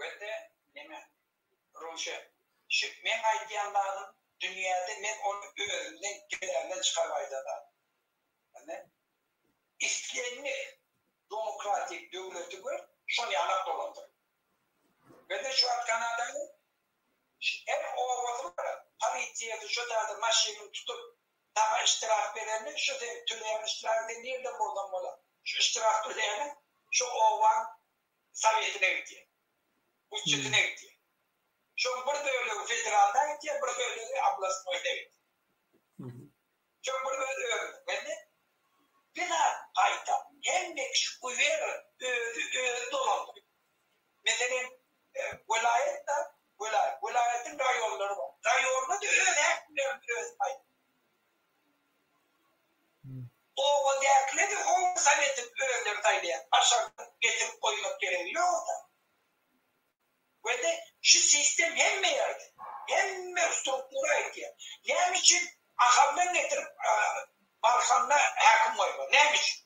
[SPEAKER 3] Wende neme Ruşen şu meň aýdýan zadym dünýäde men ony özümden kellämden çykaryp aýdan zadym. Indi islendik domokratik döwleti gör şony ýalak dolandyr. Wende şu wagt Kanadanyň her obasy bar polisiýasy şo taýda maşynyny tutup saňa yştraf berende şu sen töleýän yştrafy sen nirden bolsaň bolar şu yştraf töleýäniň şu obaň sowetine gidýär. Býujetine gidýär. Şoň bir bölegi federalna gidýär, bir bölegi oblastnoýna gidýär. Şoň bir bölegi özüniň. Indi bir zat gaýta hemme kişi uweren özi özi dolandyrýar. Meselem, welaýat-da, welaýat, welaýatyň raýonlary bar. Raýonda-da öz häkimlerini özi saýlaýar. Obadakileri oba sowetini özleri saýlaýar. Daşardan getirip goýmak geregi ýok onda. We-de şu sistem hemme ýerde, hemme struktura gitýär. Näme üçin Ahaldan getirip Balkanda häkim goýmaly? Näme üçin?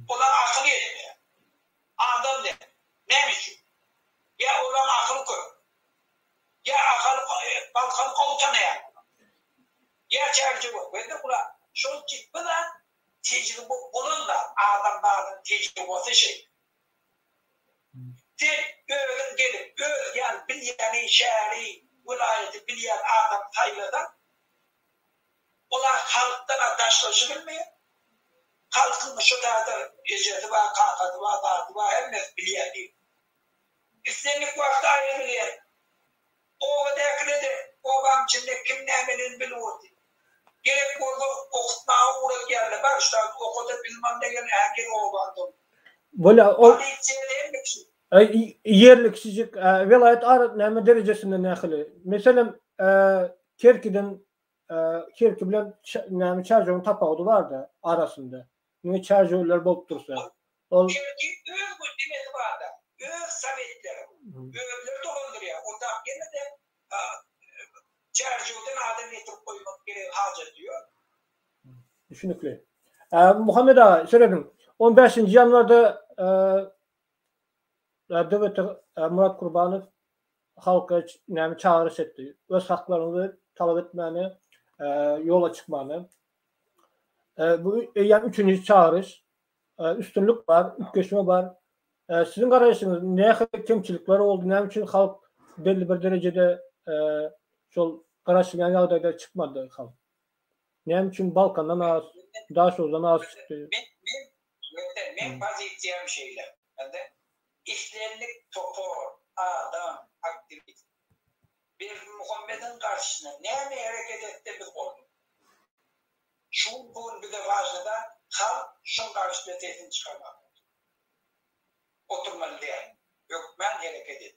[SPEAKER 3] Olar akyly ýetmeýär. Adam däl. Näme üçin? Ýa olaň akyly köp. Ýa Ahaly Balkany gowy tanaýar olar. Ýa Çärjewe. Wende olar şol üçin bu zat tejribe bolan zat. Adamzadyň tejribesi şeýle. Sen özüň gelip öz ýan bilýäni şäheri, welaýaty bilýän adamy saýlasaň, olar halkdan-a daşlaşybilmeýär. Halkyň şu taýda ejesi bar, kakasy bar, zady bar, hemmesi bilýär diýip. Islendik wagtda aýrybilýär. Obadäkile-de obaň içinde kim nämeligini bilip otyr. Gerek bolsa okutmaga ugradýarlar. Bar şu taýda okada bilim al degen ägir obany dolandyr.
[SPEAKER 4] Bolýa ol
[SPEAKER 3] Polisiýa hemme kişi.
[SPEAKER 4] Ýerli kişijik welaýat ara näme derejesinde nähili? Meselem Kerkiden Kerki bilen näme Çärjewiň tapawudy barda arasynda. Diňe Çärjewliler bolup dursa.
[SPEAKER 3] Ol Kerki öz nemesi barda, öz sowetleri, özleri dolandyrýar. Onda ýene-de Çärjewden adam getirip goýmak geregi hajaty ýok.
[SPEAKER 4] Düşünikli. Muhammet aga, serediň. On bäşinji ýanwarda DWT Murat Kurbanow halka näme çagyryş etdi. Öz haklaryňyzy talap etmäne, ýola çykmana. Bu eýýäm üçünji çagyryş. Üstünlik bar, üýtgeşme bar. Siziň garaýşyňyz nähili kemçilikler boldy, näme üçin halk belli bir derejede şol garaşylýan ýagdaýda çykmady halk? Näme üçin Balkandan az, Daşoguzdan az çykdy?
[SPEAKER 3] Men men meň pozisiýam şeýle. Islendik topar, adam, aktiwist Berdimuhamediň garşysyna näme hereket etse biz goldaýarys. Şu gün bu gün bize wažny zat halk şuň garşysyna sesini çykarmaga bolsun. Oturmaly däl. Hökmän hereket et.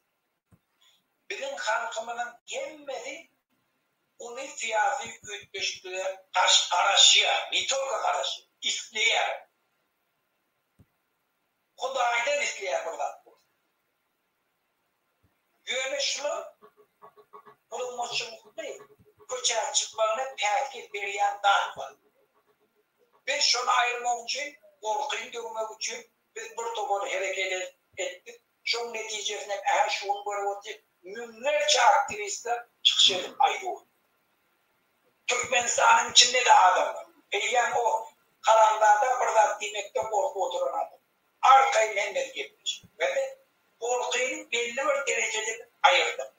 [SPEAKER 3] Biziň halkymyzyň hemmesi uly syýasy üýtgeşiklige garşy garaşýar, ne tolko garaşýar, isleýär. Hudaýdan isleýär bir zat bolsun. Ýöne şular guramaçylykly köçä çykmagyna päsgel berýän zat bar. Biz şony aýyrmak üçin, gorkyny döwmek üçin biz bir topar hereket etdik. Şoň netijesini hem ähä şu gün görüp otyrys. Müňlerçe aktiwistler çykyş edip aýdyp otyr. Türkmenistanyň içinde-de adam bar. Eýýäm o haramzada bir zat diýmekden gorkup oturan adam. Arkaýyn hemmesi gepleşip. We gorkyny belli bir derejede biz aýyrdyk.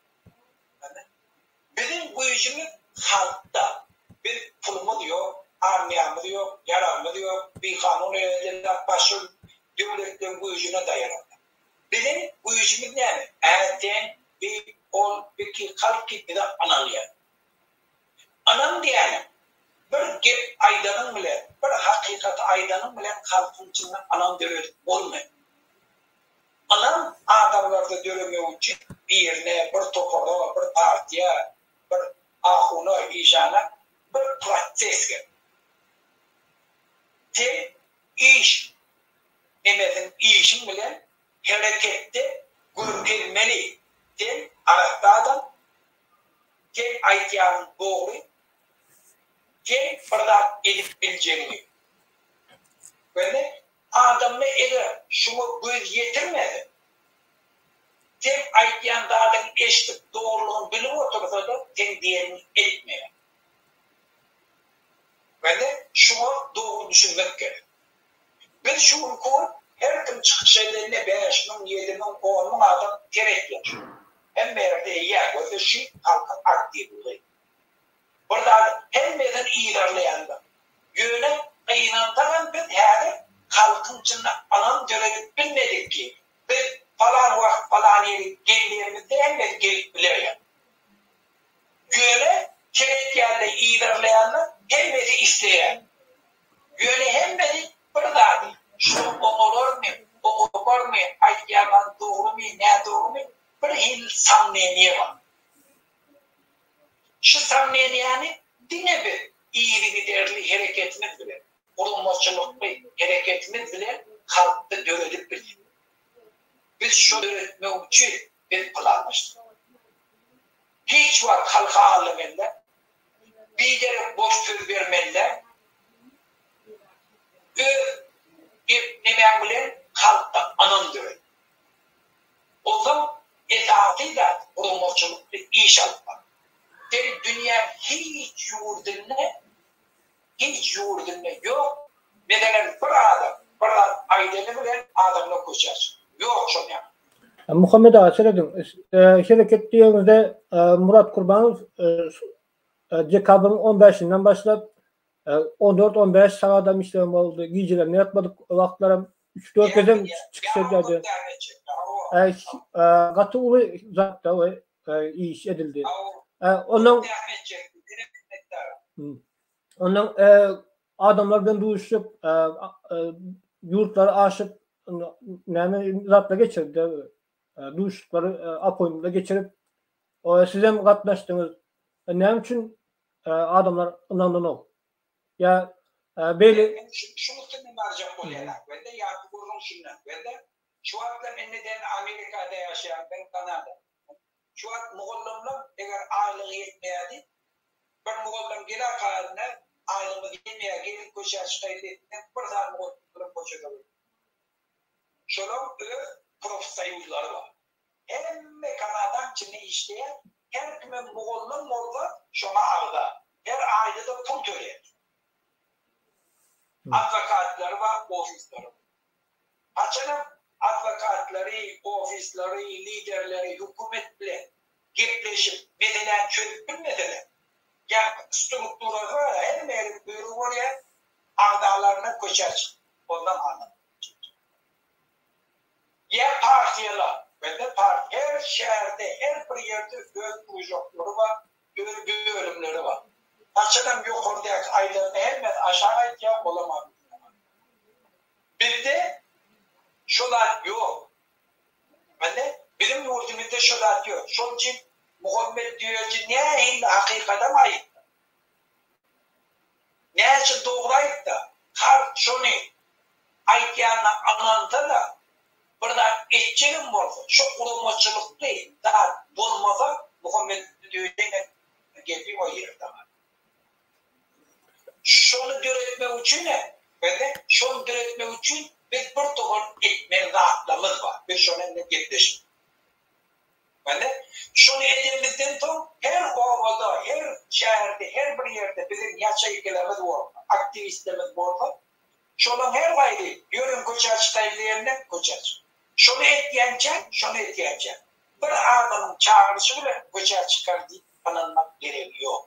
[SPEAKER 3] Biziň güýjümiz halkda. Biz pulumyz ýok, armiýamyz ýok, ýaragymyz ýok, bikanun edilen başga döwletleriň güýjüne daýanamzok. Biziň güýjümiz näme? Ä sen, bi, ol, biki, halk ki bize ynanýar. Ynam diýýäniň, bir gep aýdanyň bilen, bir hakykaty aýdanyň bilen halkyň içinde ynam döredip bolmaýar. Ynam adamlarda döremegi üçin birine, bir topara, bir partiýa, bir ahuna, işana bir proses gerek. Sen iş nemesiň işiň bilen hereketde görkezmeli. Sen arassa adam, sen aýtýanyň dogry, sen bir zat edip biljegiňi. Gördüňmi? Adamda eger şuňa göz ýetirmese, seň aýtýan zadyňy eşidip dogrulygyny bilip otursa-da seň diýeniňi etmeýär. Bende şuňa dogry düşünmek gerek. Biz şu günki gün her kim çykyş edende 5000, 7000, 10000 adam seretýär şu gün. Hemme ýerde eýýäm görse şu halkyň aktiwligi. Bir zady hemmesini yzarlaýanlar. Ýöne gynansagam biz häzir halkyň içinde ynam döredip bilmedik ki, biz palan wagt palan ýere gel diýenimizde hemmesi gelip biler ýaly. Ýöne seretýänler yzarlaýanlar hemmesi isleýär. Ýöne hemmesi bir zady, şol oňararmy, oňarmarmy, aýtýan zady dogrumy, nädogrumy bir hili somneniýe bar. Şu somneniýäni diňe biz yzygiderli hereketimiz bilen, guramaçylykly hereketimiz bilen halkda döredip bilýäris. Biz şo döretmek üçin biz planlaşdyk. Hiç wagt halka aldameliler, biderek boş söz bermeliler. Öz gep nemäň bilen halkda ynam döret. Onsoň esasy zat guramaçylykly iş alyp bar. Sen dünýäň hiç ýurdunda hiç ýurdunda ýok meselem bir adam bir zat aýdany bilen adamlar köçä çykýar. Ýok şol ýaly.
[SPEAKER 4] Muhammet aga serediň hereket diýeňizde Murat Kurbanow dekabryň on bäşinden başlap On dört, on bäş sagadam işleyen boldy. Gijelerine ýatmadyk wagtlaram üç, dört gezem çykyş edýärdi. Gaty uly zatda we iş edildi. Ondan Ondan adamlar bilen duşup, ýurtlary aşyp, näme zatlar geçirdi. Duşuşyklary appointmentler geçirip, sizem gatnaşdyňyz. Näme üçin adamlar ynananok. Ýa beýle.
[SPEAKER 3] Men şuň üstünden barjak bolýan Akbende, ýaňky gürrüň şundan. Bende şu wagtlam indi sen Amerikada ýaşaýaň, men Kanada. Şu wagt mugallymlar eger aýlygy ýetmeýär diýip, bir mugallym geler halyna aýlygymyz ýetmeýär, geliň köçä çykaýyl diýseň, bir sany mugallym köçede goýar. Şolaň öz profsoýuzlary bar. Hemme Kanadaň içinde işleýän her kimem mugallym bolsa şoňa agza. Her aýda-da pul töleýär. Adwokatlary bar, ofisleri bar. Haçanam adwokatlary, ofisleri, liderleri hökümet bilen gepleşip meseläni çözüp bilmeseler, ýaňky strukturasy bar, hemme ýere buýruk bolýar, agzalaryna köçä çyk, ondan adam. Ýa partiýalar, bende part her şäherde, her bir ýerde öz kružoklary bar, öz bölümleri bar. Haçanam ýokardaky aýdanyny hemmesi aşak aýtýar, olam Bizde şo zat ýok. Bende biziň ýurdumyzda şo zat ýok. Şol üçin Muhammet Düýeji nähili hakykadam aýtsa, Näçe dogry aýtsa, halk şony aýtýanyna ynansa-da, bir zat etjegem bolsa, şo guramaçylykly zat bolmasa, Muhammet Döwdeniň gepi o ýerde galar. Şony döretmek üçin-ä, bizde şony döretmek üçin biz bir topar etmeli zatlarymyz bar. Biz şony indi gepleşip. Ine, şony edenimizden soň her obada, her şäherde, her bir ýerde biziň ýaçeýkelerimiz bolsa, aktiwistlerimiz bolsa, şolaň her haýsy ýörüň köçä çykaýyň diýende köçä çyk. Şony etýänçäň, şony etýänçäň bir adamyň çagyryşy bilen köçä çykar diýip ynanmak geregi ýok.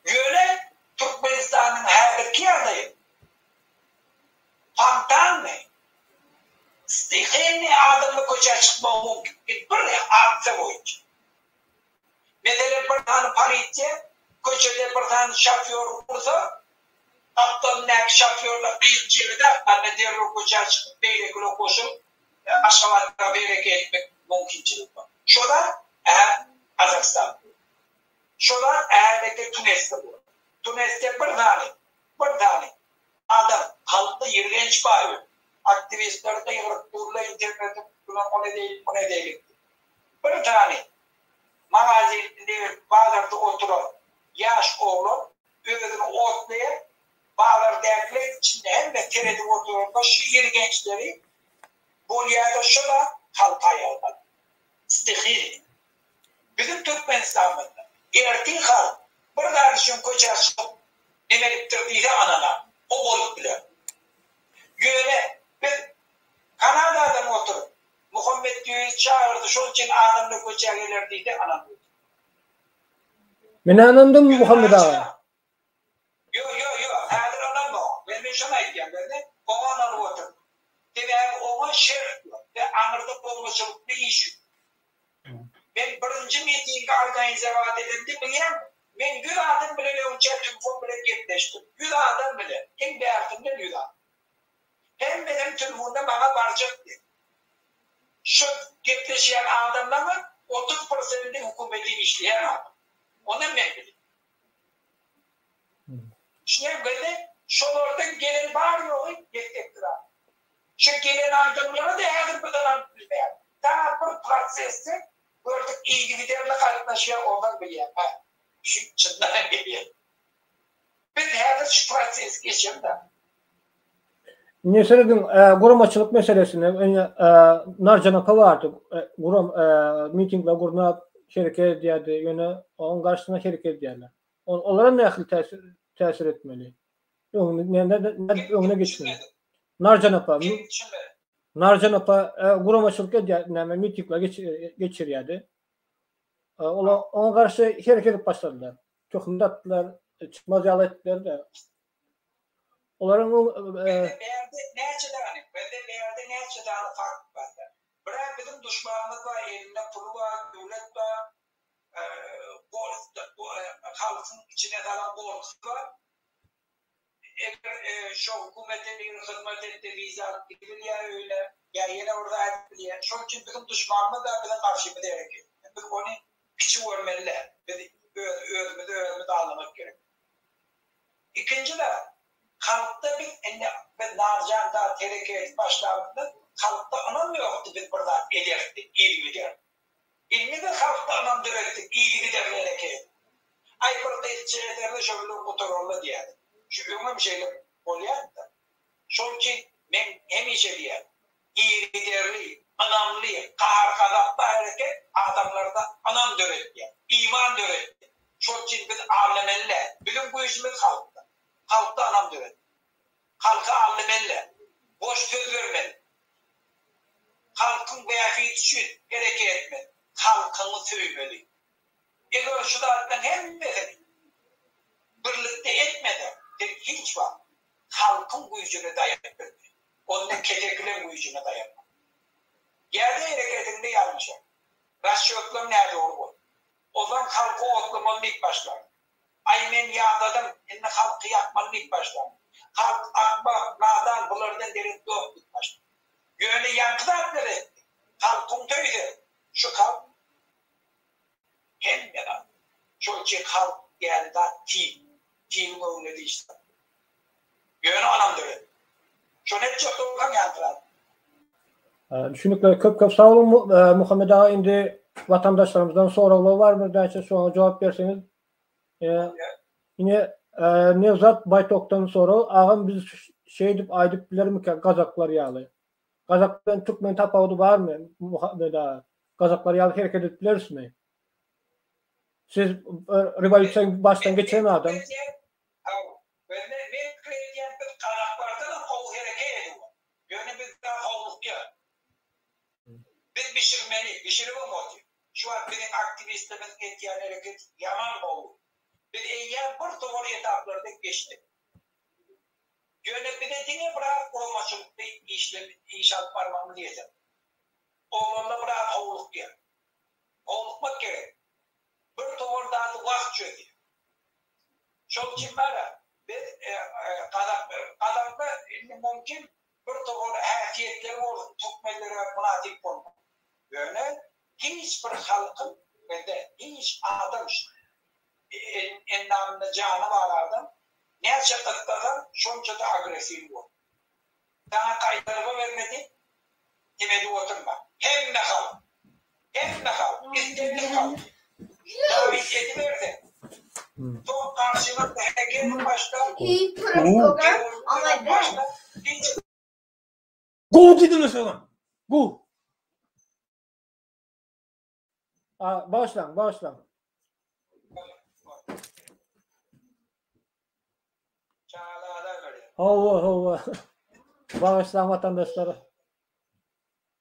[SPEAKER 3] Ýöne Türkmenistanyň häzirki ýagdaýy Fontanny, stihiýny adamly köçä çykmagy mümkin bir aksiýa boýunça. Meselem bir sany polisiýa köçede bir sany şofýory ursa, gapdalyndaky şofýorlar gyýyp çygrydar, anda derrew köçä çykyp beýlekiler goşulyp. Aşgabat tarapa hereket etmek mümkinçiligi bar. Şo zat ä Gazagystanda bar. Şo zat äbetde Tunesde bar. Tunesde bir sany, bir sany adam, halkda ýigrenç bar ýöne. Aktiwistler gygyryp durlar internetiň üstüne ony edeýlik, muny edeýlik diýip. Bir sany magazinde, bazarda oturan ýaş oglan özüni otlaýar, bazardakylar içinde hemme seredip oturanda şu ýigrençleri bolýada şo zat halka aýaga galýar. Stihiyny. Biziň Türkmenistanymyzda ertir halk bir zat üçin köçä çykyp neme edipdir diýse ynana, o bolup biler. Ýöne biz Kanadadan oturyp Muhammet Düýeýi çagyrdy şol üçin adamlar köçä geler diýse ynanmyýas.
[SPEAKER 4] Men ynandym Muhammet aga.
[SPEAKER 3] Ýo ýo ýo häzir ynanma oňa. Men men şony aýdýan bende oňa ynanyp otyryn. Sebäbi oňa şert ýok we aňyrda guramaçylykly iş ýok. Men birinji mitingi organizowat edemde bilýäňmi men ýüz adam bilen öňçä telefon bilen gepleşdim. Ýüz adam bilen iň bärsinden ýüz adam. Hemmesem telefonda maňa barjak diýdi. Şo gepleşýän adamlaňam 30 prosendi hökümete işleýän adam. Onam men bilýän. Düşünýäňmi gyzy? Şolardan gelen bar-ýogy ýetjekdir adam. Şu gelen adamlara-da häzir biz ynanyp bilmeýäris. Ta bir prosesde gördük yzygiderli gatnaşýar ondan bilýän. Hä, şu çyndan hem gelýär. Biz häzir şu prosesi geçemda.
[SPEAKER 4] Indi serediň, guramaçylyk meselesine, indi Narjan apa bardy, guram mitingler gurnap hereket edýärdi, ýöne onuň garşysyna hereket edýärler. Olara nähili täsir täsir etmeli? Öňüne nädip öňüne geçmeli? Narjan apa, Narjan apa guramaçylyk edýär, näme mitingler geçirýärdi. Olar oňa garşy hereket edip başladylar. Töhmet atdylar, çykmaz ýaly etdiler-de. Olaryň
[SPEAKER 3] Bizde bärde näçe dany, bizde bärde näçe dany fakt bar. Birä biziň duşmanymyz bar, elinde puly bar, döwlet bar, halkyň içine salan gorkusy bar. Eger şo hökümete biri hyzmat etse wiza alyp gidibilýär öýüne ýa ýene bir zat edip bilýär. Şoň üçin biziň duşmanymyz bar, biziň garşymyza hereket edýär. Biz ony kiçi görmeli däl. Biz öz özümizi özümiz aldamak gerek. Ikinji zat, halkda biz indi biz Narjan zat hereket edip başlanymyzda halkda ynam ýokdy biz bir zat ederis diýip yzygider. Indi biz halkda ynam döretdik yzygiderli hereket edip. Aý bir gyzça ederle şo bilen gutararla diýýärdik. Şu öňem şeýle bolýardy-da. Şol üçin men hemişe diýýän, yzygiderli, ynamly, gahar-gazaply hereket adamlarda ynam döretýär, iman döretýär. Şol üçin biz aldamaly däl. Biziň güýjümiz halkda. Halkda ynam döretmek. Halky aldamaly däl. Boş söz bermeli. Halkyň bähbidi üçin hereket etmeli. Halkyňy söýmeli. Eger şu zatlaryň hemmesini birlikde etmeseň, sen hiç wagt halkyň güýjüne daýanyp bilmersiň. Onda kesekileň güýjüne daýanmaly. Ýa-da hereketiňde ýalňyşarsyň. Rasçýotlaryň nädogry bolar. Ozan halky otlamaly diýip başlarsyň. Aý men ýadadym, indi halky ýakmaly diýip başlarsyň. Halk akmak, nadan, bulardan derek ýok diýip başlarsyň. Ýöne ýaňky zatlary etseň, halkyň söýse, şu halk Hemme zat. Şol üçin halk diýen zat tiz. Tiziň öňünde diş zat. Ýöne onam döret. Şony etjek bolsaň ýaňky zat.
[SPEAKER 4] Düşünikli. Köp köp sag boluň Muhammet aga indi watandaşlarymyzdan soraglar bar birnäçe şoňa jogap berseňiz. Ine Newzat Baýtokdan sorag agam biz şeýdip aýdyp bilermikä gazaklar ýaly. Gazak bilen türkmen tapawudy barmy Muhammet aga? Gazaklar ýaly hereket edip bilerismi? Siz rewolýusiýany başdan geçiren adam.
[SPEAKER 3] Hawa. Men pikir edýän biz gazaklardanam gowy hereket edip Ýöne biz daha howlukýas. Biz bişirmeli, bişiribem otyr. Şu wagt biziň aktiwistlerimiziň etýän hereketi ýaman gowy. Biz eýýäm bir towar etaplardan geçdik. Ýöne bize diňe biraz guramaçylykly işlem iş alyp barmagymyz ýeter. Oglanlar biraz howlukýar. Howlukmak gerek. Bir towar zady wagt çözýär. Şol üçin bara biz gazak gazaklar indi mümkin. Bir topar häsiýetleri bolsun türkmenlere mynasyp bolmaz. Ýöne hiç bir halkyň we-de hiç adam endamynda jany bar adam näçe gyssasaň şonça-da agressiw bolar. Saňa gaýtargy bermedi neme edip oturma. Hemme halk, hemme halk, islendik halk dawit ediberseň, soň garşyňa hereket başlar, başlar, hiç
[SPEAKER 4] Gowy diýdiňiz şoňa. Gowy.
[SPEAKER 3] A,
[SPEAKER 4] bagyşlaň, bagyşlaň. Hawa, hawa. Bagyşlaň watandaşlar.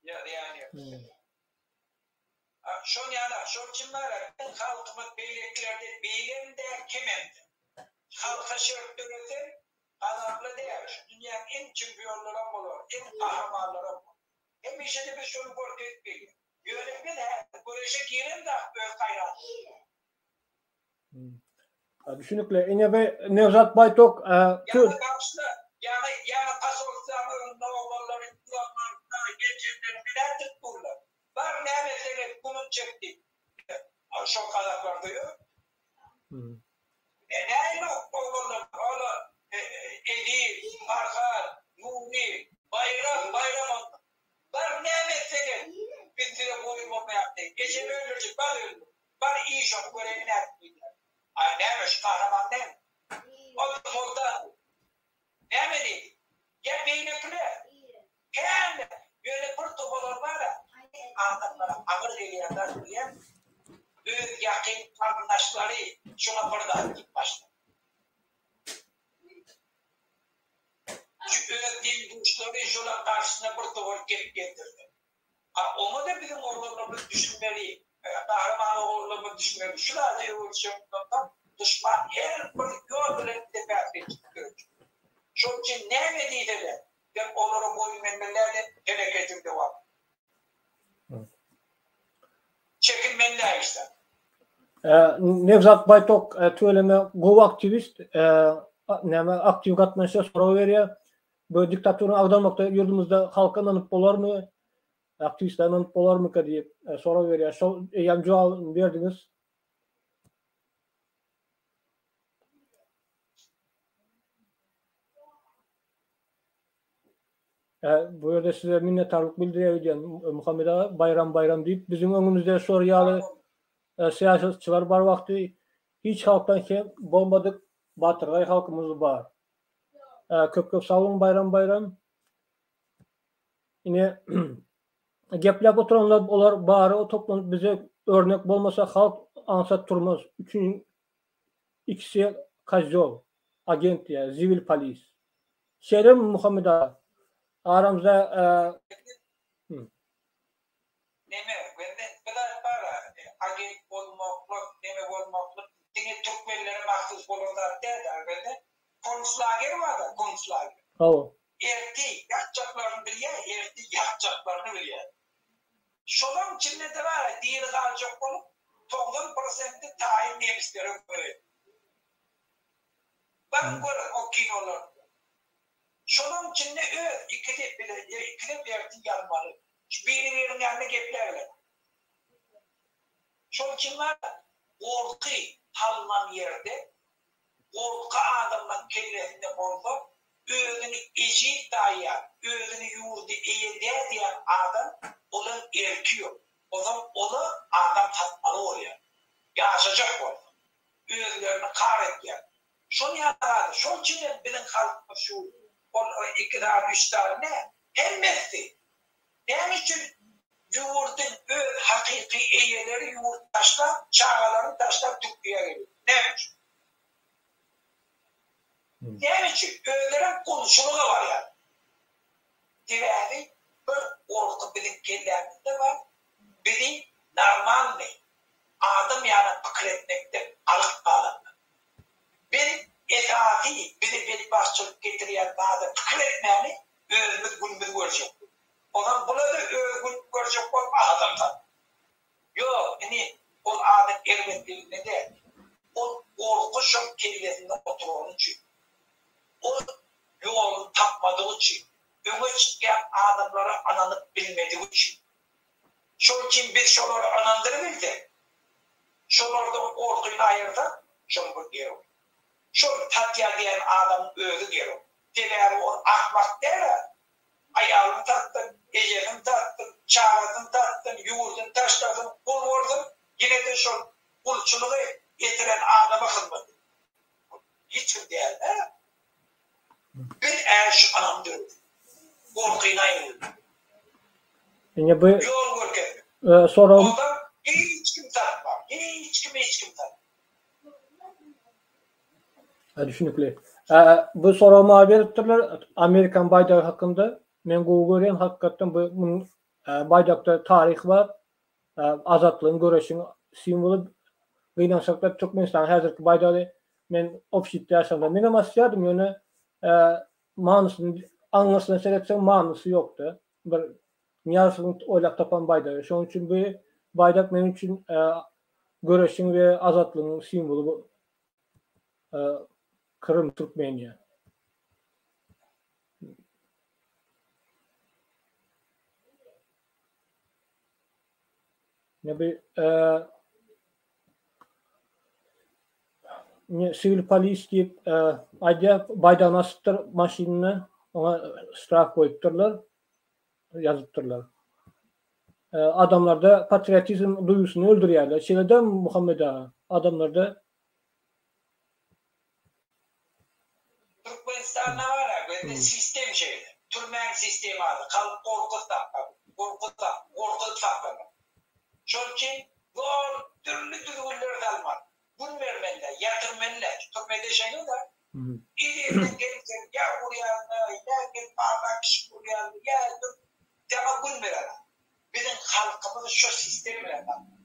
[SPEAKER 3] Ýa, zyýany ýok. Şol ýala, şol üçin bar-a, biziň halkymyz beýlekilerden beýigem däl, kemem däl. Halka şert döretseň, gazaply däl, şu dünýäň iň çempionlaram bolar, iň gahrymanlaram bolar. Hemişe-de biz şony görkezip gelýäs. Ýöne biz häzir göreşe giremzok öz gaýratymyz bilen.
[SPEAKER 4] Düşünikli. Ine bi Newzat Baýtok
[SPEAKER 3] Ýaňy bagyşla, ýaňy ýaňy posolstwanyň öňünde oglanlary tutanlar, geljeginden nädip durlar. Bar näme etseň et, puluny çek diýip. Şol gazaklarda ýok. Näme oglanlar ola Eziz, Farhat, Nury, Baýram, Baýram onda. Bar näme etseň et, biz size boýun bolmaýarys diýip. Ejemi öldürjek, bar öldür. Bar iş ony göreýin nädip diýýär. Aý näme şu gahryman näme? Ol soltan. Näme diýdi? Ýa beýlekiler. Kän ýöne bir topalar bar-a, adamlara agyr gelýän zat diýýän, öz ýakyn garyndaşlary şoňa bir zat diýip başlady. Şu öz deň-duşlary şolaň garşysyna bir topar gep geldirdi. A oňa-da biziň oglanlarymyz düşünmeli, gahryman oglanlarymyz düşünmeli. Şu zada öwrenişen bolsaň, duşman her bir ýol bilen bize päsgelçilik döretjek. Şonuň üçin näme diýse-de, sen olara boýun egmeli däl-de, hereketiňi dowam et. Çekinmeli däl hiç zat.
[SPEAKER 4] Newzat Baýtok tüweleme gowy aktiwist, näme aktiw gatnaşýar, sorag berýär. Bu diktaturany agdarmakda ýurdumyzda halka ynanyp bolarmy, aktiwistlere ynanyp bolarmyka diýip sorag berýär. Şol eýýäm jogabyny berdiňiz. Bu ýerde size minnetdarlyk bildirýär öýdýän Muhammet aga, Baýram Baýram diýip biziň öňümizde şor ýaly syýasatçylar bar wagty hiç halkdan kem bolmadyk batyrgaý halkymyz bar. Köp köp sag boluň Baýram Baýram. Ine gepläp oturanlar olar bary toplanyp bize örnek bolmasa halk aňsat turmaz. Üçin ikisi kozýol, agent diýýär, zibil polis. Şeýlemi Muhammet aga? Aramyzda
[SPEAKER 3] Neme, mende bir zat bar-a, agent bolmaklyk, neme bolmaklyk diňe türkmenlere mahsus bolan zat däl-de, mende konslager bar-da, konslager.
[SPEAKER 4] Hawa.
[SPEAKER 3] Erti ýatjaklaryny bilýär, erti ýatjaklaryny bilýär. Şolaň içinde-de bar-a, diri galjak bolup, 90 prosenti taýyn nemislere kömek. Baryp görüň o kinolarda. Şolaň içinde öz ikisi bile, ikisem erti ýazmaly. Şu biri-biriniň ýanynda gepläberler. Şol üçin bar, gorky salnan ýerde, gorky adamlaň kellesinde bolsa, özüni ejiz saýýan, özüni ýurdy eýe däl diýen adam, olaň erki ýok. Ozal ola adam satmaly bolýar. Ýaşajak bolsa. Özlerini kar etýär. Şol ýaly, şol üçin hem biziň halkymyz şu ol iki sany, üç sany däl, hemmesi. Näme üçin ýurduň öz hakyky eýeleri ýurdy taşlap, çagalaryny taşlap Türkiýä gelýär? Näme üçin? Näme üçin? Özlerem gulçulyga barýar. Sebäbi bir gorky biziň kellämizde bar, bizi normalnyý adam ýaly pikir etmekden alyp galandyr. Biz esasy bizi betbagtçylyk getirýän zady pikir etmäni özümiz günümizi görjek bolýas. Onam bulada öz gününi görjek bolup adam satýar. Ýok, indi ol adam erbetliginde däl. Ol gorky şoň kellesinde oturany üçin. Ol ýoluny tapmadygy üçin. Öňe. ynanyp bilmedigi üçin. Şol üçin biz şolary ynandyrybilsek, şolardan gorkyny aýyrsak, şol bir gerek. Şol satýa diýen adamyň özi gerek. Sebäbi ol akmak däl-ä. Aýalyny satdyn, ejesini satdyn, çagasyny satdyn, ýurduny taşlasyn, gul bolsun, ýene-de şol gulçulygy getiren adama hyzmat et. Ol hiç kim däl-dä. Biz-ä şu ynamy döretdik. Gorkyny aýyrdyk.
[SPEAKER 4] Ine bu
[SPEAKER 3] Ýol görkezdik.
[SPEAKER 4] Soragym.
[SPEAKER 3] Ondan hiç kim satmaz. Hiç kim hiç kim satmaz.
[SPEAKER 4] Düşünikli. Bu soragy maňa beripdirler Amerikan baýdagy hakynda. Men gowy görýän hakykatdan bu munuň baýdakda taryh bar. Azatlygyň göreşiň simwoly. Gynansakda Türkmenistanyň häzirki baýdagy men obşitde ýaşamda menem asýardym ýöne manysyny aňyrsyna seretseň manysy ýokdy. Bir Nyýazowyň oýlap tapan baýdagy. Şonuň üçin bu baýdak meniň üçin göreşiň we azatlygyň simwoly bu. Krym Türkmeniýa. Ne bu ne siwil polis diýip aýdýar, baýdagyny asypdyr maşynyna, oňa ştraf goýupdyrlar, ýazypdyrlar. Adamlarda patriotizm duýgusyny öldürýärler. Şeýle dälmi Muhammet aga? Adamlarda
[SPEAKER 3] Türkmenistanda bar-a, gözde sistem şeýle. Türmäň sistemasy, halk gorky saklap, gorky gorkuzyp saklamak. Şol üçin zor dürli düzgünler salmaly. Gün bermeli-dä, ýatyrmaly-dä. Türmede şeýle-dä. Ir-irden gelip seni ýa urýarlar, ýa gelip barlag pişik urýarlar, ýa saňa gün berenok. Biziň halkymyzy şo sistem bilen saklaýar.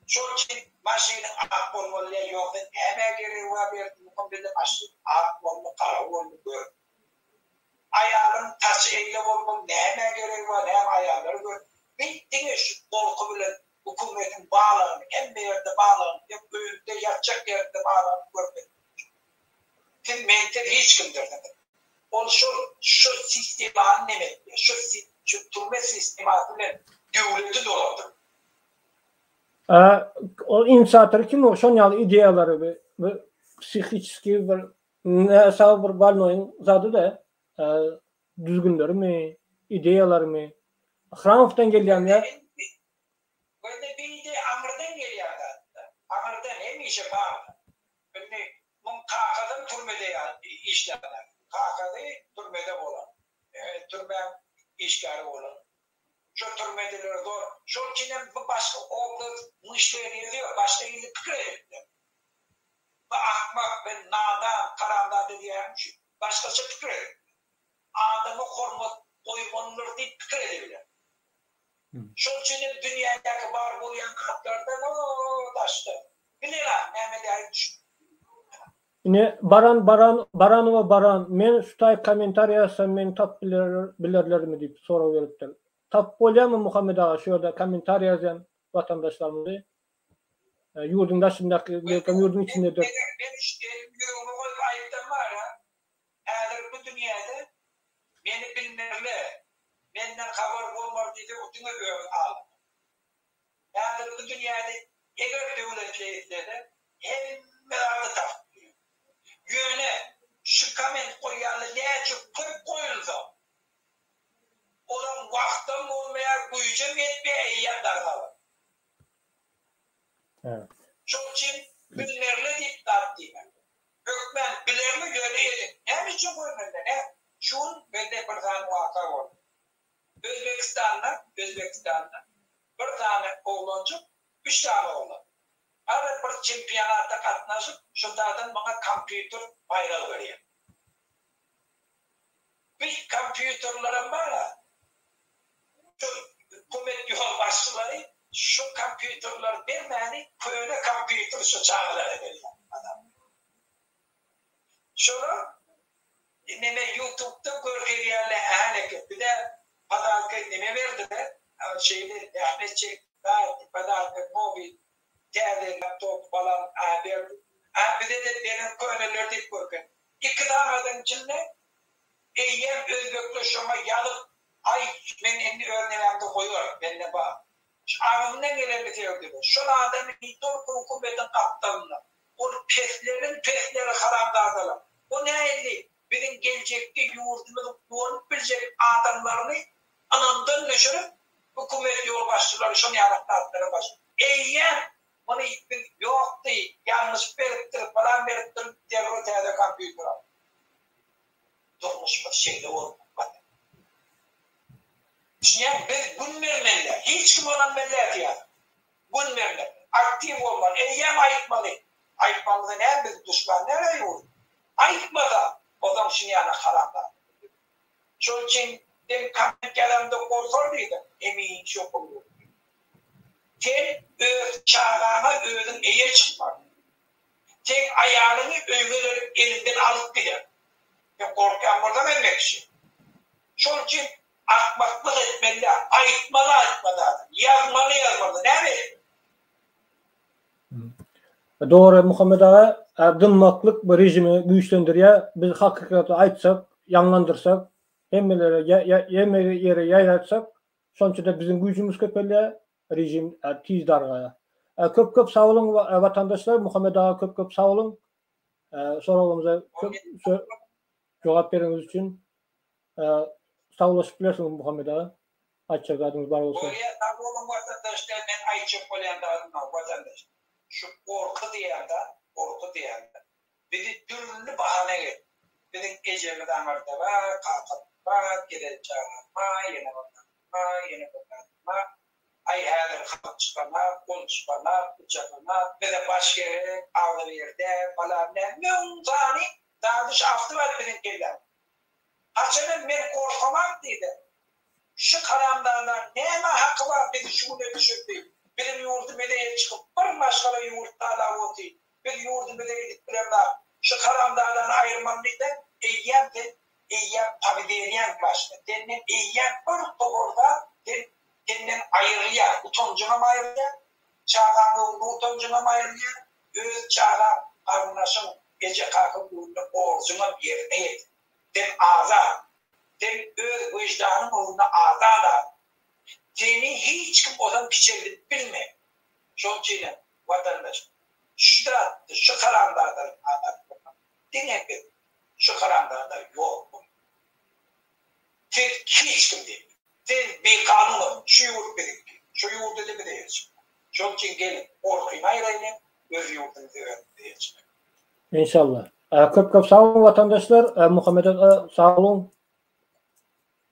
[SPEAKER 3] Şol üçin maşynyň ak bolmaly diýýär, ýogsa nämä geregi bar Berdimuhamede maşyn ak boldy, gara boldy gör. Aýalyň saçy eýle bolmaly nämä geregi bar, näme aýallary gör. Biz diňe şu gorky bilen hökümetiň barlygyny, hemme ýerde barlygyny, seň öýüňde ýatjak ýeriňde barlygyny görmek üçin. Siz mensiz hiç kimdirsiňiz. Ol şol şu sistemany neme etýär, şu şu türme sistemasy bilen döwleti dolandyrýar.
[SPEAKER 4] A ol inisiatory kim o şon ýaly ideýalary we we psihiçeskiý bir näsag bir bolnoýyň zady-da düzgünlerimi, ideýalarymy Hramowdan gelýärmi ýa?
[SPEAKER 3] Gözde bir ideýa aňyrdan gelýär zat-da. Aňyrdan hemişe bar. Indi muň kakasam türmede işlän. Kakasy türmede bolan. Türmäň işgäri bolan. Şo türmedeler zor. Şol üçinem bu başga obraz myşleniýasy ýok. Başga hili pikir edip biler. Bu akmak we nadan, haramzada diýýänim şu. Başgaça pikir edip biler. Adama hormat goýmalydyr diýip pikir edebiler. Şol üçinem dünýädäki bar bolýan zatlardan o daşda. Bilenok näme däri düşünip.
[SPEAKER 4] Ine Baran Baran Baranowa Baran men şu taý kommentariý ýazsam meni tapyp bilerlermi diýip sorag beripdir. Tapyp bolýarmy Muhammet aga şu ýerde kommentariý ýazýan watandaşlarymyzy? Ýurduň daşyndaky belkem ýurduň içindedir.
[SPEAKER 3] Men şu elimi ýüregime goýup aýtsam bara häzir bu dünýäde meni bilmezler, menden habar bolmaz diýse o diňe özi aldanar. Häzir bu dünýäde eger döwlet islese hemme zady tapyp bilýär. Ýöne şu komment goýýanlar näçe köp goýulsa olaň wagtam bolmaýar güýjem ýetmeýär eýýäm dargalar. Şoň üçin bilmerli diýip zat diýmäň. Hökmän bilerli ýöne ediň. Näme üçin goýmalylar nä? Şu gün mende bir sany waka boldy. Özbegistanda, Özbegistanda bir sany oglanjyk, üç sany oglan. Ara bir çempionata gatnaşyp, şo taýdan maňa kompýuter baýragy berýär. Bi kompýuterlerem bar-a, şu hökümet ýolbaşçylary şu kompýuterleri bermäni köne kompýuter şu çagalara berýär. Şolar neme ýutubda görkezýärler äneke bize podarka neme berdiler şeýle zähmet çekdik podarka nowy täze laptop falan a berdi a bizede beren köneler diýip görkezdi iki sagadyň içinde eýýäm özbekler şoňa ýazyp. Aý, men indi öz nemämde goýaryn, mende bar. Şu agzyndan gelenini sebäpli. Şol adamy ne tolko hökümetiň gapdalynda. Ol pesleriň pesleri haramzadalar. O nähili biziň geljekde ýurdumyzy guwanyp biljek adamlaryny ynamdan düşürip, hökümet ýolbaşçylary şol ýaly zatlara baş. Eýýäm muny biz ýokdy, ýalňyş beripdir, pylan beripdir, derrew täze kompýuter al. Durmuşymyz şeýle boldy. Düşünýäňmi? Biz gün bermeli. Hiç kim ynanmaly däl syýasata. Gün bermeli. Aktiw bolmaly. Eýýäm aýtmaly. Aýtmamyzda näme biz duşman däl-ä ýurt. Aýtmasa, ozam şuny ýaly haramzada. Şol üçin sen komment ýazanda gorkar diýdim. Hemişe gowy. Sen öz çagaňa özüň eýe çykmaly. Seň aýalyňy öýüňe gelip eliňden alyp gider. Sen gorkýan bolsaň hemme kişi. Şol üçin akmaklyk etmeli däl. Aýtmaly aýtmaly zady. Ýazmaly ýazmaly. Näme etmeli?
[SPEAKER 4] Dogry Muhammet aga, dymmaklyk bu režimi güýçlendirýär. Biz hakykaty aýtsak, ýaňlandyrsak, hemmelere hemme ýere ýaýratsak, şonça-da biziň güýjümiz köpelýär, režim tiz dargaýar. Köp köp sag boluň watandaşlar, Muhammet aga köp köp sag boluň. Soraglarymyza köp jogap bereniňiz üçin saglaşyp bilersiňiz Muhammet aga. Aýtjak zadyňyz bar bolsa.
[SPEAKER 3] Bolýa sag boluň watandaşlar men aýtjak bolýan zadym bar watandaş şu gorky diýýän zat gorky diýýän zat bizi dürli bahana getirip biziň ejemiz aňyrda bar kakamyz bar gelen çagam bar ýene bir zadym bar ýene bir zadym bar aý häzir halk çykanak ol çykanak bu çykanak bize baş gerek agzybir däl palan däl müň sany zady şu awtomat biziň kellämizde Haçanam men gorkamak diýdi. Şu haramzadaň näme haky bar bizi şu güne düşürdi. Biziň ýurdumyza el çykyp bir maşgala ýurt talap oty. Biz ýurdumyza gidip bilemzak. Şu haramzadany aýyrmaly diýseň eýýäm sen eýýäm powiderýäň başyna. Senden eýýäm bir topar zat sen senden aýrylýar. Utanjyňam aýrylýar. Çagaň öňünde utanjyňam aýrylýar. Öz çagaň, garyndaşyň, eje-kakaň öňünde borjuňam ýerine ýetir. Sen azat. Sen öz wyždanyň ugrunda azat adam. Seni hiç kim ozan kiçeldip bilmez. Şonuň üçinem, watandaş, şu zatda, şu haramzadalyk azat bolmak diňe biz, şu haramzada ýok bolmaly. Siz hiç kim diýmek. Siz bikanun, şu ýurt biziňki. Şu ýurda-da biz eýe çykmaly. Şonuň üçin geliň, gorkyny aýraýlyň, öz ýurdumyza özümiz eýe çykaýlyň.
[SPEAKER 4] Enşalla. Köp köp sag boluň watandaşlar. Muhammet aga sag boluň.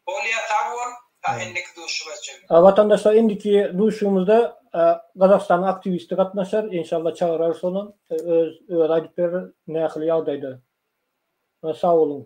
[SPEAKER 3] Bolýa sag bol. Ta indiki duşuşyga çenli.
[SPEAKER 4] Watandaşlar indiki duşuşygymyzda Gazagystanyň aktiwisti gatnaşar. Enşalla çagyrarys ony. Öz özi aýdyp berer nähili ýagdaýda. Sag boluň.